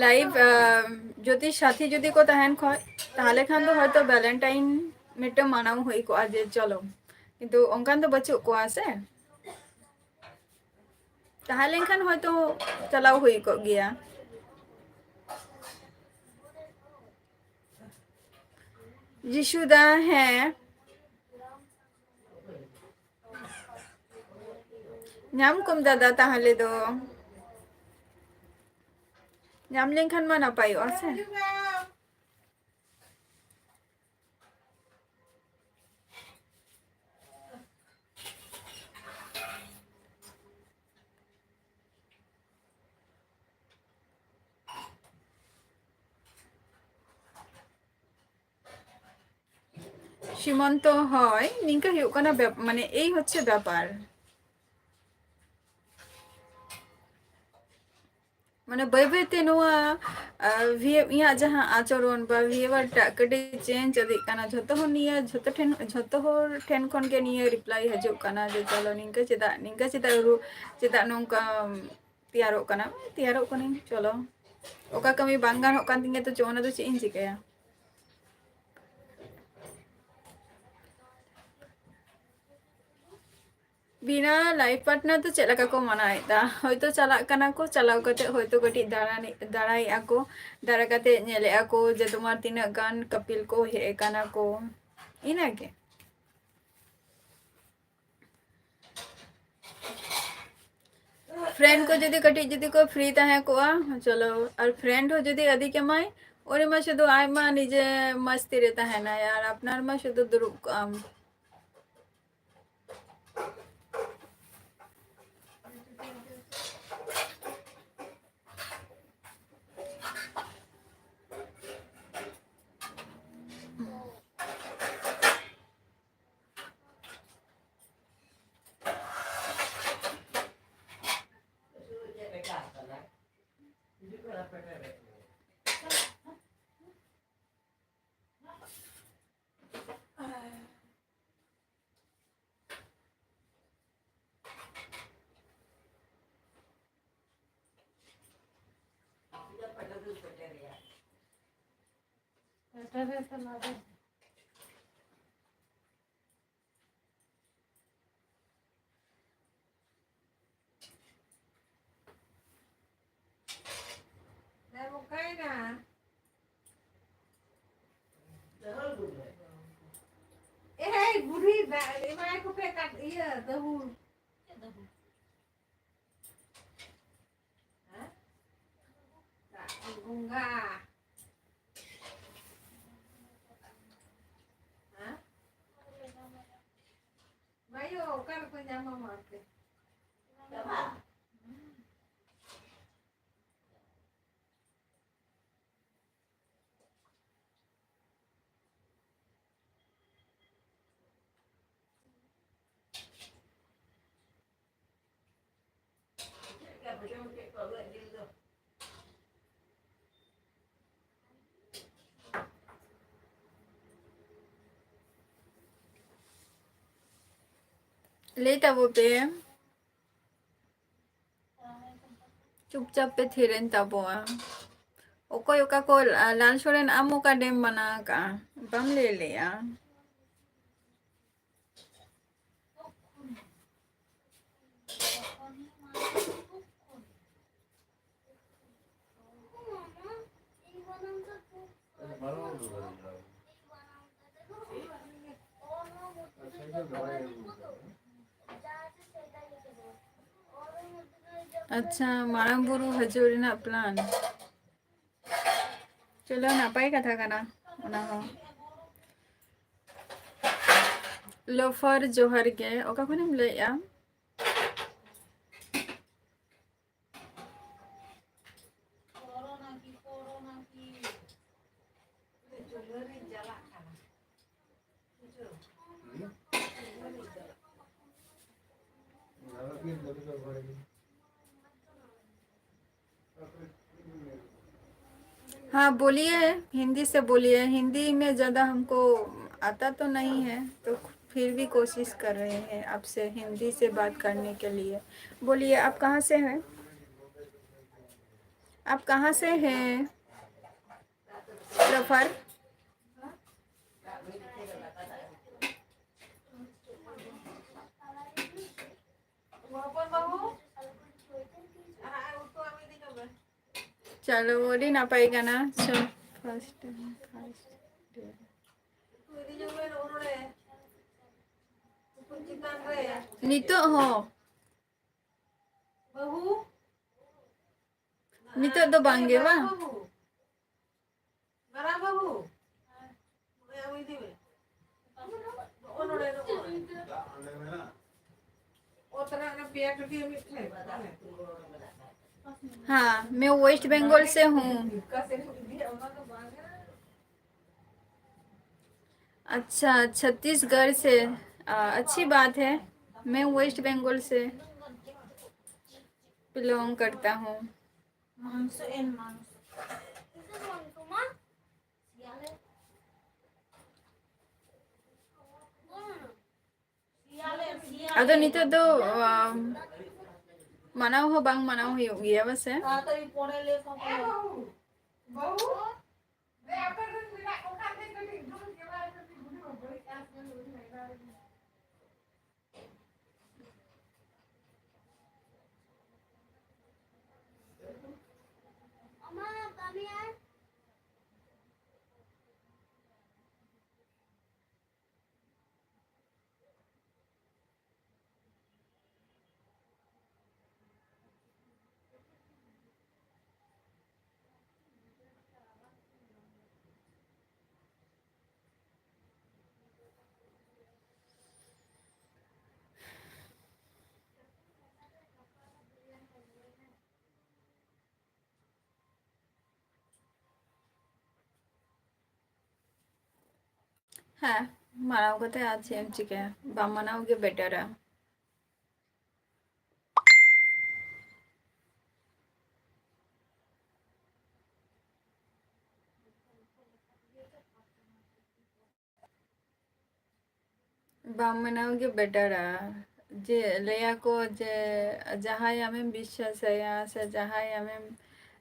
life, ᱟᱢ, ᱡᱩᱫᱤ ᱥᱟᱛᱷᱤ ᱡᱩᱫᱤ ᱠᱚ ᱛᱟᱦᱮᱱ ᱠᱷᱟᱱ, ᱛᱟᱦᱚᱞᱮ ᱠᱷᱟᱱ ᱫᱚ ᱦᱚᱭᱛᱚ Valentine ᱢᱤᱫᱴᱟᱝ ᱢᱟᱱᱟᱣ ᱦᱩᱭ ᱠᱚᱜᱼᱟ ᱡᱮ ᱪᱚᱞᱚ, ᱠᱤᱱᱛᱩ ᱚᱱᱠᱟᱱ ᱫᱚ ᱵᱟᱹᱪᱩᱜ ᱠᱚᱣᱟ ᱥᱮ᱾ ᱛᱟᱦᱮᱸ ᱞᱮᱱᱠᱷᱟᱱ ᱦᱚᱭᱛᱚ ᱪᱟᱞᱟᱣ ᱦᱩᱭ ᱠᱚᱜ ᱜᱮᱭᱟ᱾ ᱡᱤᱥᱩ ᱫᱟ, ᱦᱮᱸ, ᱧᱟᱢ ᱠᱚᱢ ᱫᱟᱫᱟ ᱛᱟᱦᱚᱞᱮ ᱫᱚ᱾ ᱧᱟᱢ ᱞᱮᱱᱠᱷᱟᱱ ᱢᱟ ᱱᱟᱯᱟᱭᱚᱜᱼᱟ ᱥᱮ᱾ ᱥᱤᱢᱚᱱᱛᱚ, ᱦᱳᱭ, ᱱᱤᱝᱠᱟᱹ ᱦᱩᱭᱩᱜ ᱠᱟᱱᱟ ᱵᱮᱯ-, ᱢᱟᱱᱮ, ᱮᱭ ᱦᱚᱪᱪᱷᱮ ᱵᱮᱯᱟᱨ᱾ ᱢᱟᱱᱮ, ᱵᱟᱹᱭ ᱵᱟᱹᱭ ᱛᱮ ᱱᱚᱣᱟ, ᱟᱨ, ᱵᱷᱤ-, ᱤᱧᱟᱹᱜ ᱡᱟᱦᱟᱸ ᱟᱪᱚᱨᱚᱱ ᱵᱟ behavior ᱴᱟᱜ ᱠᱟᱹᱴᱤᱡ change ᱤᱫᱤᱜ ᱠᱟᱱᱟ᱾ ᱡᱷᱚᱛᱚ ᱦᱚᱲ ᱱᱤᱭᱟᱹ, ᱡᱷᱚᱛᱚ ᱴᱷᱮᱱ, ᱡᱷᱚᱛᱚ ᱦᱚᱲ ᱴᱷᱮᱱ ᱠᱷᱚᱱ ᱜᱮ ᱱᱤᱭᱟᱹ reply ᱦᱤᱡᱩᱜ ᱠᱟᱱᱟ ᱡᱮ, "ᱪᱚᱞᱚ, ᱱᱤᱝᱠᱟᱹ ᱪᱮᱫᱟᱜ, ᱱᱤᱝᱠᱟᱹ ᱪᱮᱫᱟᱜ ᱨᱩ-, ᱪᱮᱫᱟᱜ ᱱᱚᱝᱠᱟ ᱛᱮᱭᱟᱨᱚᱜ ᱠᱟᱱᱟ?" ᱛᱮᱭᱟᱨᱚᱜ ᱠᱟᱹᱱᱟᱹᱧ, ᱪᱚᱞᱚ᱾ ᱚᱠᱟ ᱠᱟᱹᱢᱤ ᱵᱟᱝ ᱜᱟᱱᱚᱜ ᱠᱟᱱ ᱛᱤᱧᱟᱹ, ᱛᱚ ᱪᱚ, ᱚᱱᱟ ᱫᱚ ᱪᱮᱫ ᱤᱧ ᱪᱤᱠᱟᱹᱭᱟ? ᱵᱤᱱᱟ life partner ᱫᱚ ᱪᱮᱫ ᱞᱮᱠᱟ ᱠᱚ ᱢᱟᱱᱟᱣᱮᱫᱟ? ᱦᱚᱭᱛᱳ ᱪᱟᱞᱟᱜ ᱠᱟᱱᱟ ᱠᱚ, ᱪᱟᱞᱟᱣ ᱠᱟᱛᱮ ᱦᱚᱭᱛᱳ ᱠᱟᱹᱴᱤᱡ ᱫᱟᱬᱟᱱ, ᱫᱟᱬᱟᱭᱮᱫᱼᱟ ᱠᱚ, ᱫᱟᱬᱟ ᱠᱟᱛᱮ ᱧᱮᱞᱮᱫᱼᱟ ᱠᱚ ᱡᱮ ᱛᱳᱢᱟᱨ ᱛᱤᱱᱟᱹᱜ ᱜᱟᱱ couple ᱠᱚ ᱦᱮᱡ ᱟᱠᱟᱱᱟ ᱠᱚ, ᱤᱱᱟᱹᱜᱮ᱾ Friend ᱠᱚ ᱡᱩᱫᱤ ᱠᱟᱹᱴᱤᱡ ᱡᱩᱫᱤ ᱠᱚ free ᱛᱟᱦᱮᱸ ᱠᱚᱜᱼᱟ, ᱪᱚᱞᱚ, ᱟᱨ friend ᱦᱚᱸ ᱡᱩᱫᱤ ᱟᱹᱰᱤ ᱠᱮᱢᱟᱭ, ᱩᱱᱤ ᱢᱟ ᱥᱩᱫᱷᱩ ᱟᱡ ᱢᱟ ᱱᱤᱡᱮ ᱢᱟᱥᱛᱤ ᱨᱮ ᱛᱟᱦᱮᱱᱟᱭ, ᱟᱨ ᱟᱯᱱᱟᱨ ᱢᱟ ᱥᱩᱫᱷᱩ ᱫᱩᱲᱩᱵ ᱠᱚᱜ ᱟᱢ᱾ ᱥᱮᱴᱮᱨ ᱥᱟᱱᱟ ᱫᱚ᱾ ᱫᱟᱜ ᱚᱠᱟᱭᱮᱱᱟ? ᱮᱭ ᱵᱩᱲᱦᱤ, ᱫᱟᱜ ᱮᱢᱟᱭ ᱠᱚᱯᱮ ᱠᱟᱴ-, ᱤᱭᱟᱹ, ᱫᱟᱹᱦᱩ᱾ ᱪᱮᱫ ᱫᱟᱹᱦᱩ? ᱦᱮᱸ? ᱫᱟᱜ ᱵᱚᱸᱜᱟ᱾ ᱦᱮᱸ? ᱵᱟᱭᱳ, ᱚᱠᱟ ᱨᱮᱠᱚ ᱧᱟᱢᱟ ᱢᱟ ᱟᱯᱮ? ᱞᱟᱹᱭ ᱛᱟᱵᱚ ᱯᱮ᱾ ᱪᱩᱯᱪᱟᱯ ᱯᱮ ᱛᱷᱤᱨᱮᱱ ᱛᱟᱵᱚᱣᱟ᱾ ᱚᱠᱚᱭ ᱚᱠᱟ ᱠᱚ, ᱞᱟᱞ ᱥᱚᱨᱮᱱ, ᱟᱢ ᱚᱠᱟ ᱰᱮᱢ ᱢᱟᱱᱟ ᱟᱠᱟᱜᱼᱟ? ᱵᱟᱢ ᱞᱟᱹᱭ ᱞᱮᱜᱼᱟ᱾ ᱟᱪᱪᱷᱟ, ᱢᱟᱨᱟᱝ ᱵᱩᱨᱩ ᱦᱤᱡᱩᱜ ᱨᱮᱱᱟᱜ plan᱾ ᱪᱚᱞᱚ, ᱱᱟᱯᱟᱭ ᱠᱟᱛᱷᱟ ᱠᱟᱱᱟ ᱚᱱᱟ ᱦᱚᱸ᱾ ᱞᱚᱯᱷᱟᱨ ᱡᱚᱦᱟᱨ ᱜᱮ, ᱚᱠᱟ ᱠᱷᱚᱱᱮᱢ ᱞᱟᱹᱭᱮᱜᱼᱟ? हाँ, बोलिए, हिंदी से बोलिए। हिंदी में ज़्यादा हमको आता तो नहीं है, तो फिर भी कोशिश कर रहे हैं आपसे हिंदी से बात करने के लिए। बोलिए, आप कहाँ से हैं? आप कहाँ से हैं? लफर। ᱪᱚᱞᱚ, ᱟᱹᱰᱤ ᱱᱟᱯᱟᱭ ᱠᱟᱱᱟ᱾ So, first, first. ᱱᱤᱛᱚᱜ ᱦᱚᱸ? ᱱᱤᱛᱚᱜ ᱫᱚ ᱵᱟᱝ ᱜᱮ, ᱵᱟᱝ? ᱦᱮᱸ, ᱢᱮ ᱳᱭᱮᱥᱴ ᱵᱮᱝᱜᱚᱞ ᱥᱮ ᱦᱩᱸ᱾ ᱟᱪᱪᱷᱟ, ᱪᱷᱚᱛᱤᱥᱜᱚᱲ ᱥᱮ, ᱟ, ᱟᱪᱪᱷᱤ ᱵᱟᱛ ᱦᱮ, ᱢᱮ ᱳᱭᱮᱥᱴ ᱵᱮᱝᱜᱚᱞ ᱥᱮ ᱵᱤᱞᱚᱝ ᱠᱟᱨᱛᱟ ᱦᱩᱸ᱾ ᱟᱫᱚ ᱱᱤᱛᱚᱜ ᱫᱚ, ᱟᱢ, ᱢᱟᱱᱟᱣ ᱦᱚᱸ ᱵᱟᱝ ᱢᱟᱱᱟᱣ ᱦᱩᱭᱩᱜ ᱜᱮᱭᱟ, ᱵᱟᱥᱮ? ᱦᱮᱸ, ᱢᱟᱱᱟᱣ ᱠᱟᱛᱮ ᱟᱨ ᱪᱮᱫ ᱮᱢ ᱪᱤᱠᱟᱹᱭᱟ? ᱵᱟᱢ ᱢᱟᱱᱟᱣ ᱜᱮ ᱵᱮᱴᱟᱨᱟ᱾ ᱵᱟᱢ ᱢᱟᱱᱟᱣ ᱜᱮ ᱵᱮᱴᱟᱨᱟ᱾ ᱡᱮ ᱞᱟᱹᱭᱟᱠᱚ ᱡᱮ ᱡᱟᱦᱟᱸᱭ ᱟᱢᱮᱢ ᱵᱤᱥᱥᱟᱥᱟᱭᱟ ᱥᱮ ᱡᱟᱦᱟᱸᱭ ᱟᱢᱮᱢ,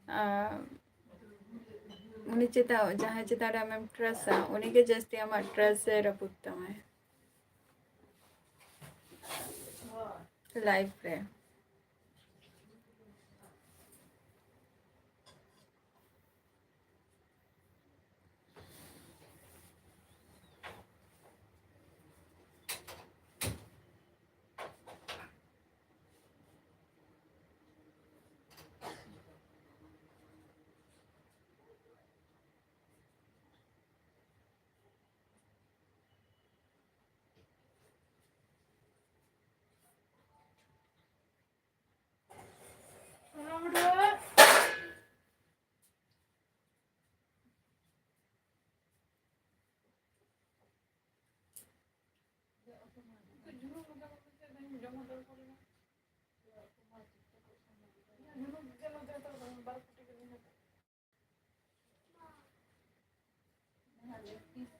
ᱟᱸ, ᱩᱱᱤ ᱪᱮᱛᱟᱱ, ᱡᱟᱦᱟᱸᱭ ᱪᱮᱛᱟᱱ ᱨᱮ ᱟᱢᱮᱢ ᱴᱨᱟᱥᱴᱟ, ᱩᱱᱤᱜᱮ ᱡᱟᱹᱥᱛᱤ ᱟᱢᱟᱜ ᱴᱨᱟᱥᱴ ᱮ ᱨᱟᱹᱯᱩᱫ ᱛᱟᱢᱟᱭ ᱞᱟᱭᱤᱯᱷ ᱨᱮ᱾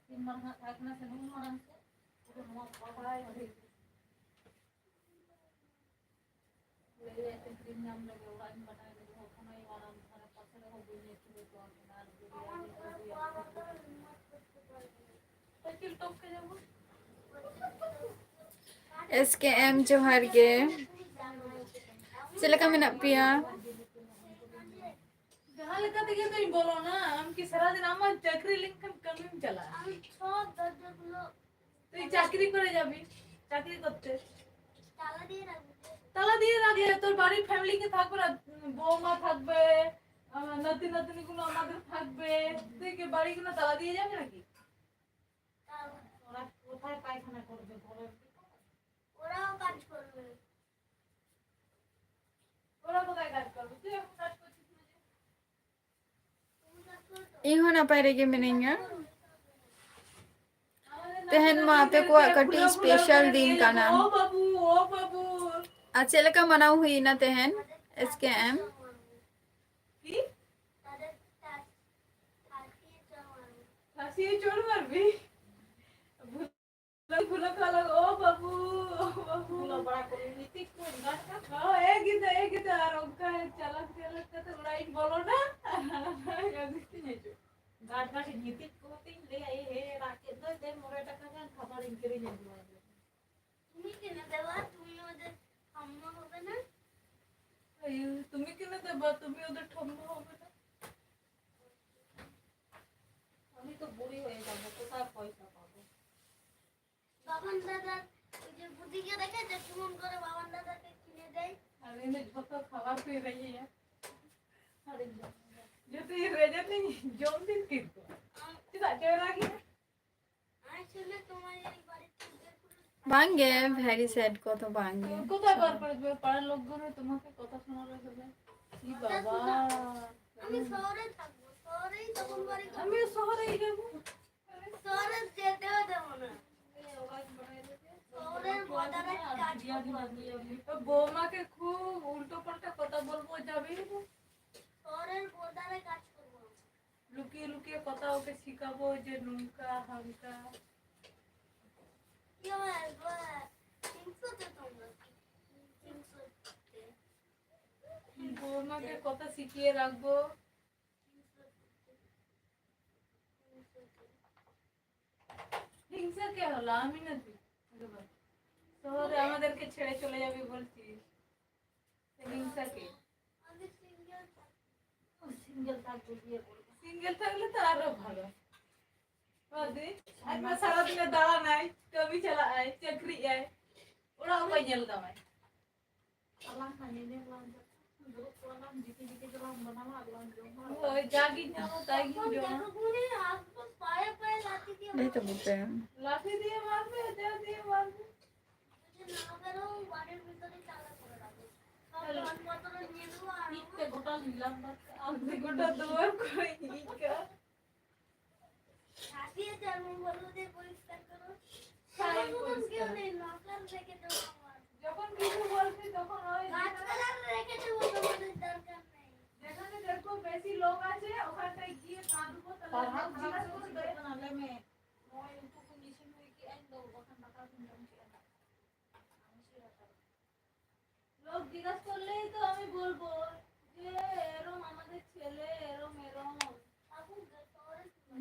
ᱛᱤᱱ ᱢᱟᱨᱟᱝ ᱦᱟᱸᱜ ᱛᱟᱦᱮᱸ ᱠᱟᱱᱟ ᱥᱮ ᱱᱩᱱ ᱢᱟᱨᱟᱝ ᱥᱮ? ᱯᱩᱨᱟᱹ ᱱᱚᱣᱟ ᱯᱟᱲᱦᱟᱣ ᱞᱟᱹᱭᱟᱭ ᱛᱮ ᱠᱤᱨᱤᱧ ᱧᱟᱢ ᱞᱮᱜᱮ, ᱚᱲᱟᱜ ᱤᱧ ᱵᱟᱰᱟᱭ ᱞᱮᱜᱮ, ᱦᱚᱯᱚᱱ ᱟᱭᱳ ᱟᱨ ᱟᱢ ᱫᱷᱟᱨᱮ ᱯᱟᱥᱮ ᱨᱮᱦᱚᱸ ᱵᱟᱹᱧ ᱟᱹᱪᱩᱨ ᱦᱚᱪᱚᱣᱟᱢ ᱠᱟᱱᱟ, ᱟᱨ ᱵᱟᱹᱧ ᱟᱹᱪᱩᱨ ᱦᱚᱪᱚᱣᱟᱢ ᱠᱟᱱᱟ᱾ ᱥᱟᱭᱠᱮᱞ ᱴᱚᱯ ᱠᱮᱫᱟ ᱵᱚᱱ᱾ ᱮᱥ ᱠᱮ ᱮᱢ ᱡᱚᱦᱟᱨ ᱜᱮ᱾ ᱪᱮᱫ ᱞᱮᱠᱟ ᱢᱮᱱᱟᱜ ᱯᱮᱭᱟ? ᱡᱟᱦᱟᱸ ᱞᱮᱠᱟ ᱛᱮᱜᱮ ᱛᱚᱧ ᱵᱚᱞᱚᱱᱟ, ᱟᱢ ᱠᱤ ᱥᱟᱨᱟᱫᱤᱱ ᱟᱢᱟᱜ ᱪᱟᱹᱠᱨᱤ ᱞᱮᱱᱠᱷᱟᱱ ᱠᱟᱹᱢᱤᱢ ᱪᱟᱞᱟᱜᱼᱟ? আমি সব দরজাগুলো তুই চাকরি করে যাবি, চাকরি করতে। তালা দিয়ে রাখবি। তালা দিয়ে রাখলে তোর বাড়ির ফ্যামিলি কে থাকবে না, বৌমা থাকবে, আমার নাতি নাতনি গুলো আমাদের থাকবে, তুই কি বাড়িগুলো তালা দিয়ে যাবে নাকি? তালা। ওরা কোথায় পায়খানা করবে, ঘরের ভিতরে? ওরাও কাজ করবে। ওরা কোথায় কাজ করবে? তুই এখন কাজ করছিস না যে? তুমি কাজ করো তো? ᱤᱧ ᱦᱚᱸ ᱱᱟᱯᱟᱭ ᱨᱮᱜᱮ ᱢᱤᱱᱟᱹᱧᱟ᱾ ᱛᱮᱦᱮᱧ ᱢᱟ ᱟᱯᱮ ᱠᱚᱣᱟᱜ ᱠᱟᱹᱴᱤᱡ ᱥᱯᱮᱥᱟᱞ ᱫᱤᱱ ᱠᱟᱱᱟ᱾ ᱚ ᱵᱟᱹᱵᱩ, ᱚ ᱵᱟᱹᱵᱩ᱾ ᱟᱨ ᱪᱮᱫ ᱞᱮᱠᱟ ᱢᱟᱱᱟᱣ ᱦᱩᱭᱱᱟ ᱛᱮᱦᱮᱧ ᱮᱥ ᱠᱮ ᱮᱢ? কি? ফাঁসিয়ে চড় মারবি? ভুলো খালো, ও বাবু, ও বাবু। ভুলো বড়া করে নিতে কোন গাছ কাটা? ও, এ গিদা, এ গিদা, আর ওকে চালাক চালাক করতে ওরাই বলো না। গাছ কাটতে নিয়ে যাও। গাছ কাটে নিতে কোন দিন লে, এ, এ, রাখে তো, দে, মোরে টাকা গান খাবার ইনকে নিয়ে যাও। তুমি কিনে দেবা, তুমি ওদের ঠাম্মা হবে না? এই, তুমি কিনে দেবা, তুমি ওদের ঠাম্মা হবে না? আমি তো বুড়ি হয়ে যাবো, কোথায় পয়সা পাবো? বাবান দাদার ওই যে বুদিকে দেখে যে কেমন করে বাবান দাদাকে কিনে দেয়। ᱟᱨ ᱤᱧ ᱫᱚ ᱡᱷᱚᱛᱚ ᱠᱷᱟᱵᱟᱨ ᱠᱚᱧ ᱨᱮᱡᱮᱭᱟ᱾ ᱟᱨ ᱤᱧ ᱫᱚ ᱡᱷᱚᱛᱚᱧ ᱨᱮᱡᱮ ᱛᱤᱧ ᱡᱚᱢ ᱛᱤᱧ ᱛᱤᱨ ᱠᱚᱣᱟ᱾ ᱪᱮᱫᱟᱜ ᱪᱚᱭ ᱨᱟᱜᱮᱜᱼᱟ? ᱵᱟᱝᱜᱮ, very sad ᱠᱚᱫᱚ ᱵᱟᱝᱜᱮ᱾ কোথায় বার করে দেবে? পাড়ার লোকগুলো তোমাকে কথা শোনাবে বলে। কি বাবা। আমি শহরে থাকবো, শহরেই তখন বাড়ি করবো। আমিও শহরেই যাবো। শহরে যেতেও দেবো না। বৌমাকে খুব উল্টো পাল্টা কথা বলবো, যাবি? শহরের বর্ডারে কাজ করবো। লুকিয়ে লুকিয়ে কথা ওকে শিখাবো যে নুনকা হালকা। ইয়ে, বাবা, তিনশো তো তোমরা, তিনশো। বৌমাকে কথা শিখিয়ে রাখবো। হিংসা কে হলো? আমি না তুই? শহরে আমাদেরকে ছেড়ে চলে যাবে বলছিস, তো হিংসা কে? আমি সিঙ্গেল থাকবো, বিয়ে করবো। সিঙ্গেল থাকলে তো আরো ভালো। বাদ দে, আজকে সারাদিনে দাঁড়া নাই, কবি চালা আয়, চাকরি আয়, ওরা ওকে জেল দামায়। ওই যা গিয়ে যাবো, তাই গিয়ে জমা। এই তো বলতে। লাঠি দিয়ে মারবে, যা দিয়ে মারবে। যদি না বেরো, বাড়ির ভিতরে তালা করে রাখো। সব তাহলে মালপত্র নিয়ে নেবো আর ইটটা গোটা নিলাম, বাস। আমি গোটা দুয়ার করে ইটটা। লাঠি দিয়ে আমি বলবো যে পরিষ্কার করো। তাই তখন পরিষ্কার। কেউ নেই, লকার রেখে দেবো আমার। যখন কিছু বলবি, তখন ওই গাছপালা রেখে দেবো, তোমাদের দরকার নেই। যেখানে দেখবো বেশি লোক আছে, ওখানটায় গিয়ে কাঁদবো, তাহলে তার হাত লোক জিজ্ঞাসা জিজ্ঞাসা করবে। করবে না, লেমে। নয়, উঠো, কোন নিশি হয়ে কি আইন দেবো, ওখান টাকা কোন জমি ছিল না। আমি সেটা করবো। লোক জিজ্ঞাসা করলেই তো আমি বলবো যে এরম আমাদের ছেলে, এরম, এরম।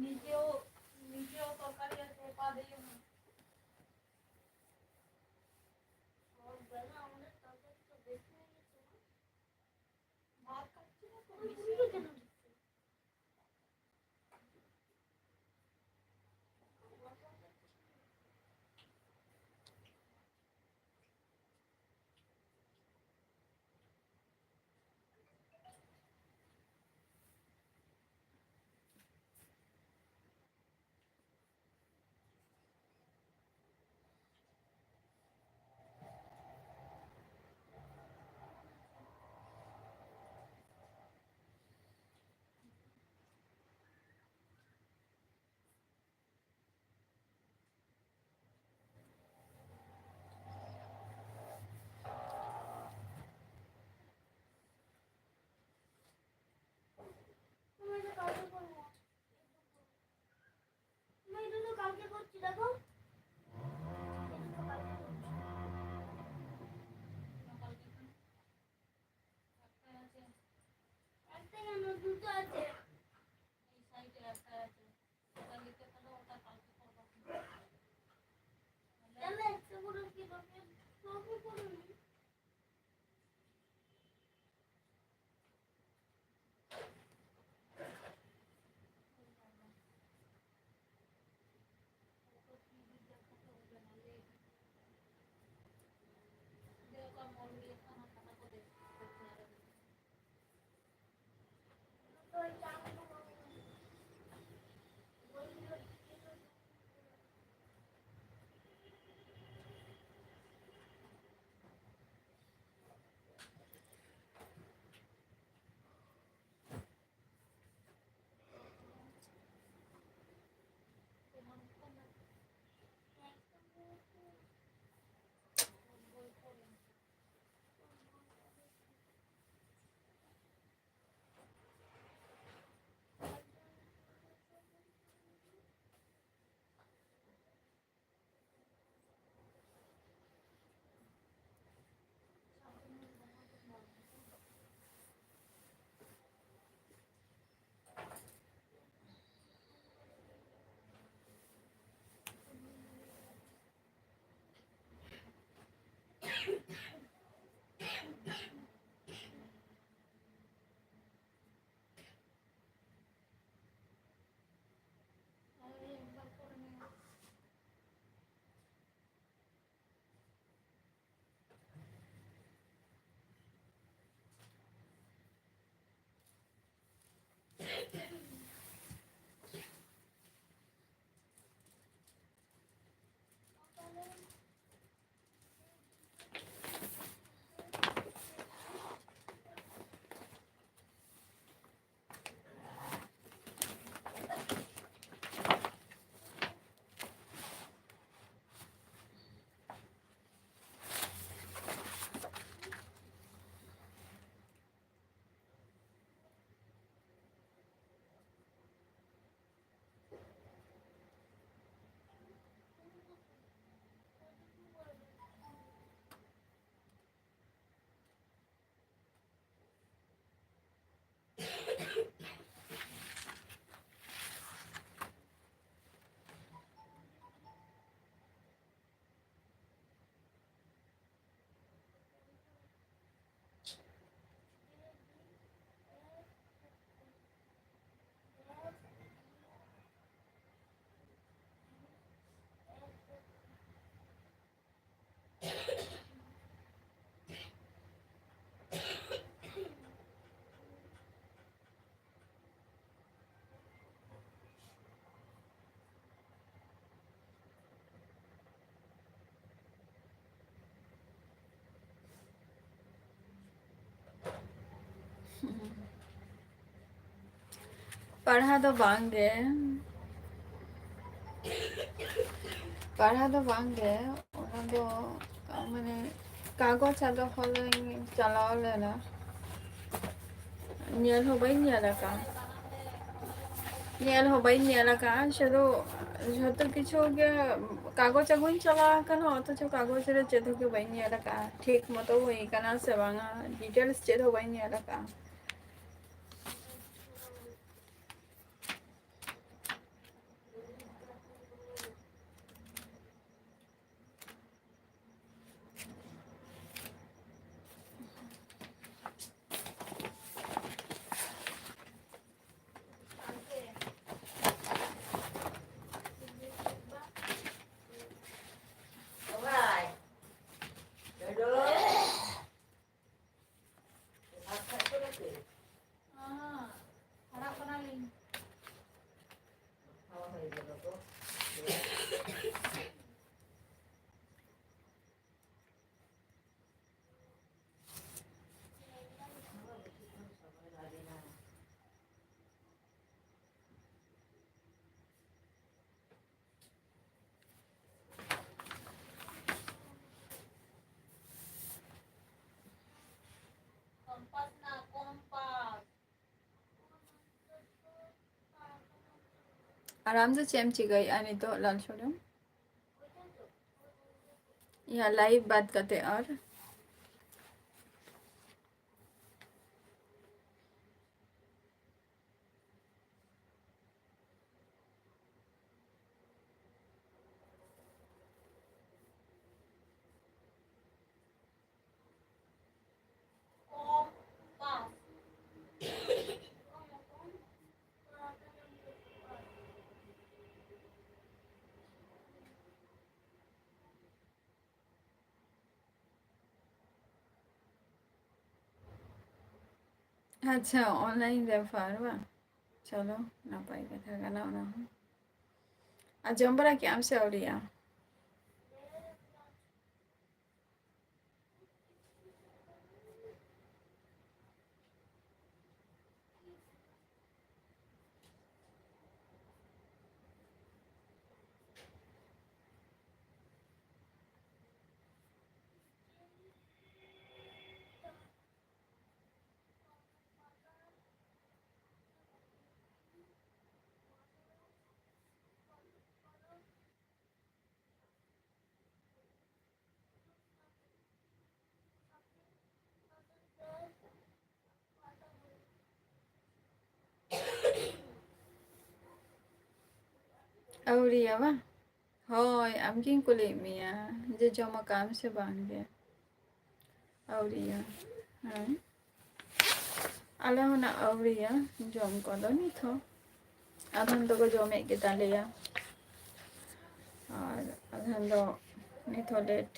নিজেও, নিজেও তরকারি আছে, পা দিয়ে না। ভাত খাচ্ছি না তো, বেশি। ᱯᱟᱲᱦᱟᱣ ᱫᱚ ᱵᱟᱝ ᱜᱮ᱾ ᱯᱟᱲᱦᱟᱣ ᱫᱚ ᱵᱟᱝ ᱜᱮ᱾ ᱚᱱᱟ ᱫᱚ, ᱢᱟᱱᱮ, ᱠᱟᱜᱚᱡᱽ ᱟᱫᱚ ᱦᱚᱞᱮᱧ ᱪᱟᱞᱟᱣ ᱞᱮᱱᱟ᱾ ᱧᱮᱞ ᱦᱚᱸ ᱵᱟᱹᱧ ᱧᱮᱞ ᱟᱠᱟᱫᱼᱟ᱾ ᱧᱮᱞ ᱦᱚᱸ ᱵᱟᱹᱧ ᱧᱮᱞ ᱟᱠᱟᱫᱼᱟ᱾ ᱥᱩᱫᱷᱩ ᱡᱷᱚᱛᱚ ᱠᱤᱪᱷᱩ ᱜᱮ ᱠᱟᱜᱚᱡᱽ ᱟᱹᱜᱩᱧ ᱪᱟᱞᱟᱣ ᱟᱠᱟᱱᱟ, ᱚᱛᱷᱚᱪᱚ ᱠᱟᱜᱚᱡᱽ ᱨᱮ ᱪᱮᱫ ᱦᱚᱸ ᱜᱮ ᱵᱟᱹᱧ ᱧᱮᱞ ᱟᱠᱟᱫᱼᱟ᱾ ᱴᱷᱤᱠ ᱢᱚᱛᱚ ᱦᱩᱭ ᱟᱠᱟᱱᱟ ᱥᱮ ᱵᱟᱝᱟ, details ᱪᱮᱫ ᱦᱚᱸ ᱵᱟᱹᱧ ᱧᱮᱞ ᱟᱠᱟᱫᱼᱟ᱾ ᱟᱨ ᱟᱢ ᱫᱚ ᱪᱮᱫ ᱮᱢ ᱪᱤᱠᱟᱹᱭᱮᱫᱼᱟ ᱱᱤᱛᱚᱜ, ᱞᱟᱞ ᱥᱚᱨᱮᱱ? ᱤᱧᱟᱹᱜ live ᱵᱟᱫ ᱠᱟᱛᱮ ᱟᱨ ᱟᱪᱪᱷᱟ, online ᱨᱮ ᱵᱮᱯᱟᱨ ᱵᱟᱝ? ᱪᱚᱞᱚ, ᱱᱟᱯᱟᱭ ᱠᱟᱛᱷᱟ ᱠᱟᱱᱟ ᱚᱱᱟ ᱦᱚᱸ᱾ ᱟᱨ ᱡᱚᱢ ᱵᱟᱲᱟ ᱠᱮᱜ ᱟᱢ ᱥᱮ ᱟᱹᱣᱨᱤᱭᱟ? ᱟᱹᱣᱨᱤᱭᱟ ᱵᱟᱝ? ᱦᱳᱭ, ᱟᱢᱜᱤᱧ ᱠᱩᱞᱤᱭᱮᱫ ᱢᱮᱭᱟ ᱡᱮ ᱡᱚᱢ ᱟᱠᱟᱫ ᱟᱢ ᱥᱮ ᱵᱟᱝ ᱜᱮ᱾ ᱟᱹᱣᱨᱤᱭᱟ᱾ ᱦᱮᱸ, ᱟᱞᱮ ᱦᱚᱸ ᱱᱟᱜ ᱟᱹᱣᱨᱤᱭᱟ ᱡᱚᱢ ᱠᱚᱫᱚ ᱱᱤᱛ ᱦᱚᱸ᱾ ᱟᱫᱷᱟᱱ ᱫᱚᱠᱚ ᱡᱚᱢᱮᱫ ᱜᱮᱛᱟᱞᱮᱭᱟ, ᱟᱨ ᱟᱫᱷᱟᱱ ᱫᱚ ᱱᱤᱛ ᱦᱚᱸ ᱞᱮᱴ᱾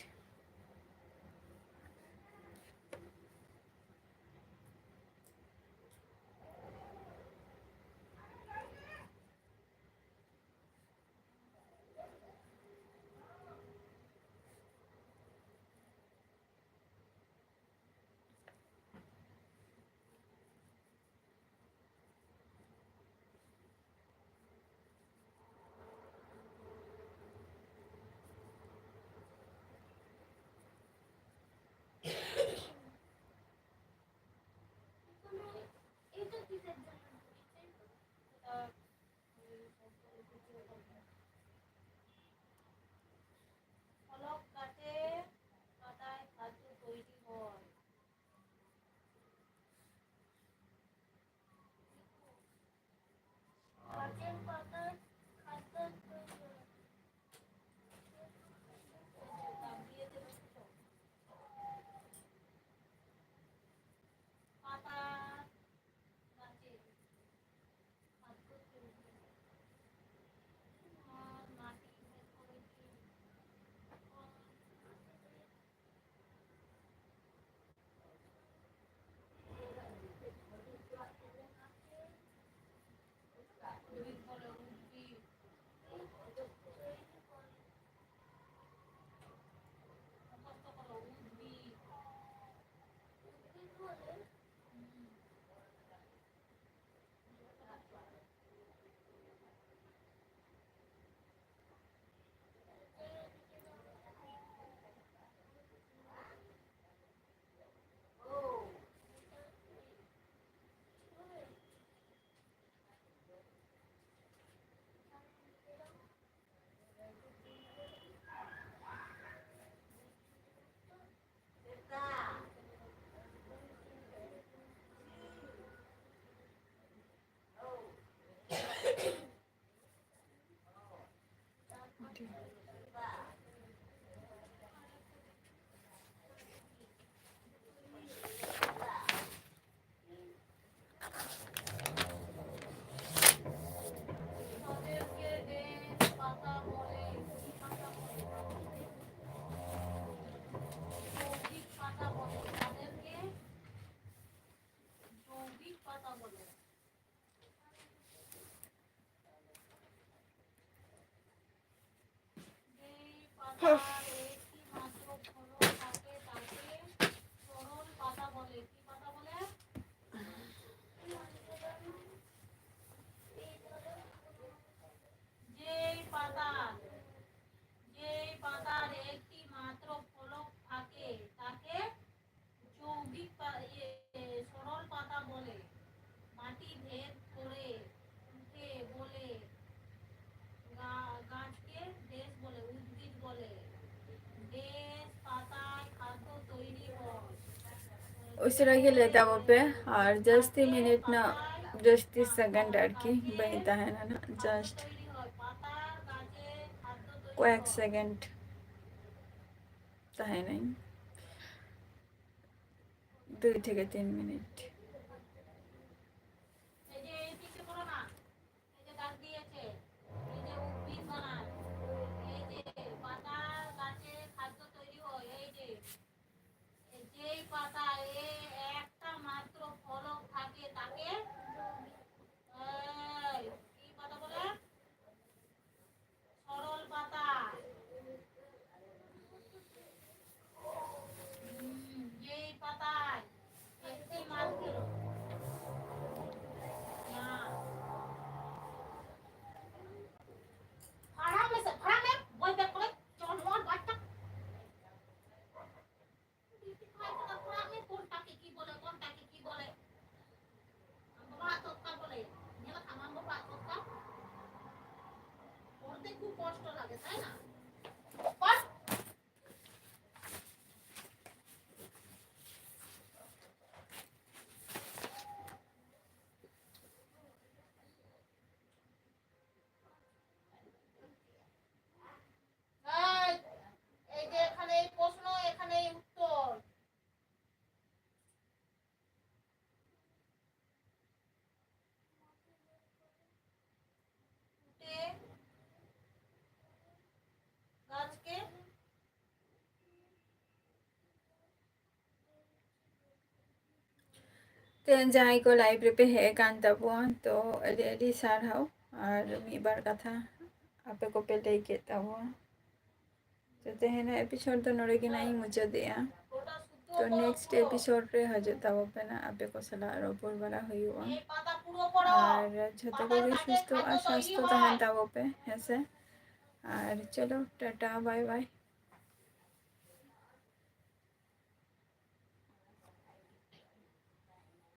ᱚᱞᱚᱜ ᱠᱟᱛᱮ ᱯᱟᱛᱟᱭ ᱠᱷᱟᱫᱽᱫᱚ ᱛᱚᱭᱨᱤ ᱦᱚᱲ᱾ ᱯᱟᱛᱟᱭ ᱠᱷᱟᱫᱽᱫᱚ ᱛᱚᱭᱨᱤ ᱦᱚᱲ᱾ ᱯᱟᱛᱟ ᱜᱟᱛᱮ᱾ ᱩᱥᱟᱹᱨᱟ ᱜᱮ ᱞᱟᱹᱭ ᱛᱟᱵᱚ ᱯᱮ, ᱟᱨ ᱡᱟᱹᱥᱛᱤ ᱢᱤᱱᱤᱴ ᱱᱟᱜ ᱡᱟᱹᱥᱛᱤ ᱥᱮᱠᱮᱱᱰ ᱟᱨᱠᱤ ᱵᱟᱹᱧ ᱛᱟᱦᱮᱱᱟ ᱱᱟᱜ, just ᱠᱚᱭᱮᱠ ᱥᱮᱠᱮᱱᱰ ᱛᱟᱦᱮᱱᱟᱹᱧ, ᱫᱩᱭ ᱛᱷᱮᱠᱮ ᱛᱤᱱ ᱢᱤᱱᱤᱴ᱾ এই যে পাতা, এই একটা মাত্র ফলক থাকে, তাকে, এই, কি পাতা বলে? সরল পাতা। হুম, যেই পাতায় একটি মাত্র, না। ফাড়া মেসে, ফাড়া মে, বই বের করে, চল, মর বাচ্চা। কোনটাকে কি বলে, কোনটাকে কি বলে? আমার বাবা চোখটা বলে, মেলা থামাম বাবা চোখটা। পড়তে খুব কষ্ট লাগে, তাই না? পড়। এই, এই যে এখানে এই প্রশ্ন, এখানে এই উত্তর। উঠে গাছকে। ᱛᱮᱦᱮᱧ ᱡᱟᱦᱟᱸᱭ ᱠᱚ ᱞᱟᱭᱤᱵᱷ ᱨᱮᱯᱮ ᱦᱮᱡ ᱟᱠᱟᱱ ᱛᱟᱵᱚᱱ, ᱛᱚ ᱟᱹᱰᱤ ᱟᱹᱰᱤ ᱥᱟᱨᱦᱟᱣ᱾ ᱟᱨ ᱢᱤᱫ ᱵᱟᱨ ᱠᱟᱛᱷᱟ ᱟᱯᱮ ᱠᱚᱯᱮ ᱞᱟᱹᱭ ᱠᱮᱫ ᱛᱟᱵᱚᱱ᱾ ᱛᱚ ᱛᱮᱦᱮᱧᱟᱜ ᱮᱯᱤᱥᱳᱰ ᱫᱚ ᱱᱚᱰᱮ ᱜᱮ ᱱᱟᱜ ᱤᱧ ᱢᱩᱪᱟᱹᱫᱮᱜᱼᱟ᱾ ᱛᱚ ᱱᱮᱠᱥᱴ ᱮᱯᱤᱥᱳᱰ ᱨᱮ ᱦᱤᱡᱩᱜ ᱛᱟᱵᱚ ᱯᱮ ᱱᱟᱜ, ᱟᱯᱮ ᱠᱚ ᱥᱟᱞᱟᱜ ᱨᱚᱯᱚᱲ ᱵᱟᱲᱟ ᱦᱩᱭᱩᱜᱼᱟ᱾ ᱟᱨ ᱡᱷᱚᱛᱚ ᱠᱚᱜᱮ ᱥᱩᱥᱛᱷᱚ ᱟᱨ ᱥᱟᱥᱛᱷᱚ ᱛᱟᱦᱮᱱ ᱛᱟᱵᱚ ᱯᱮ, ᱦᱮᱸ ᱥᱮ? ᱟᱨ ᱪᱚᱞᱚ, ᱴᱟᱴᱟ, ᱵᱟᱭ ᱵᱟᱭ᱾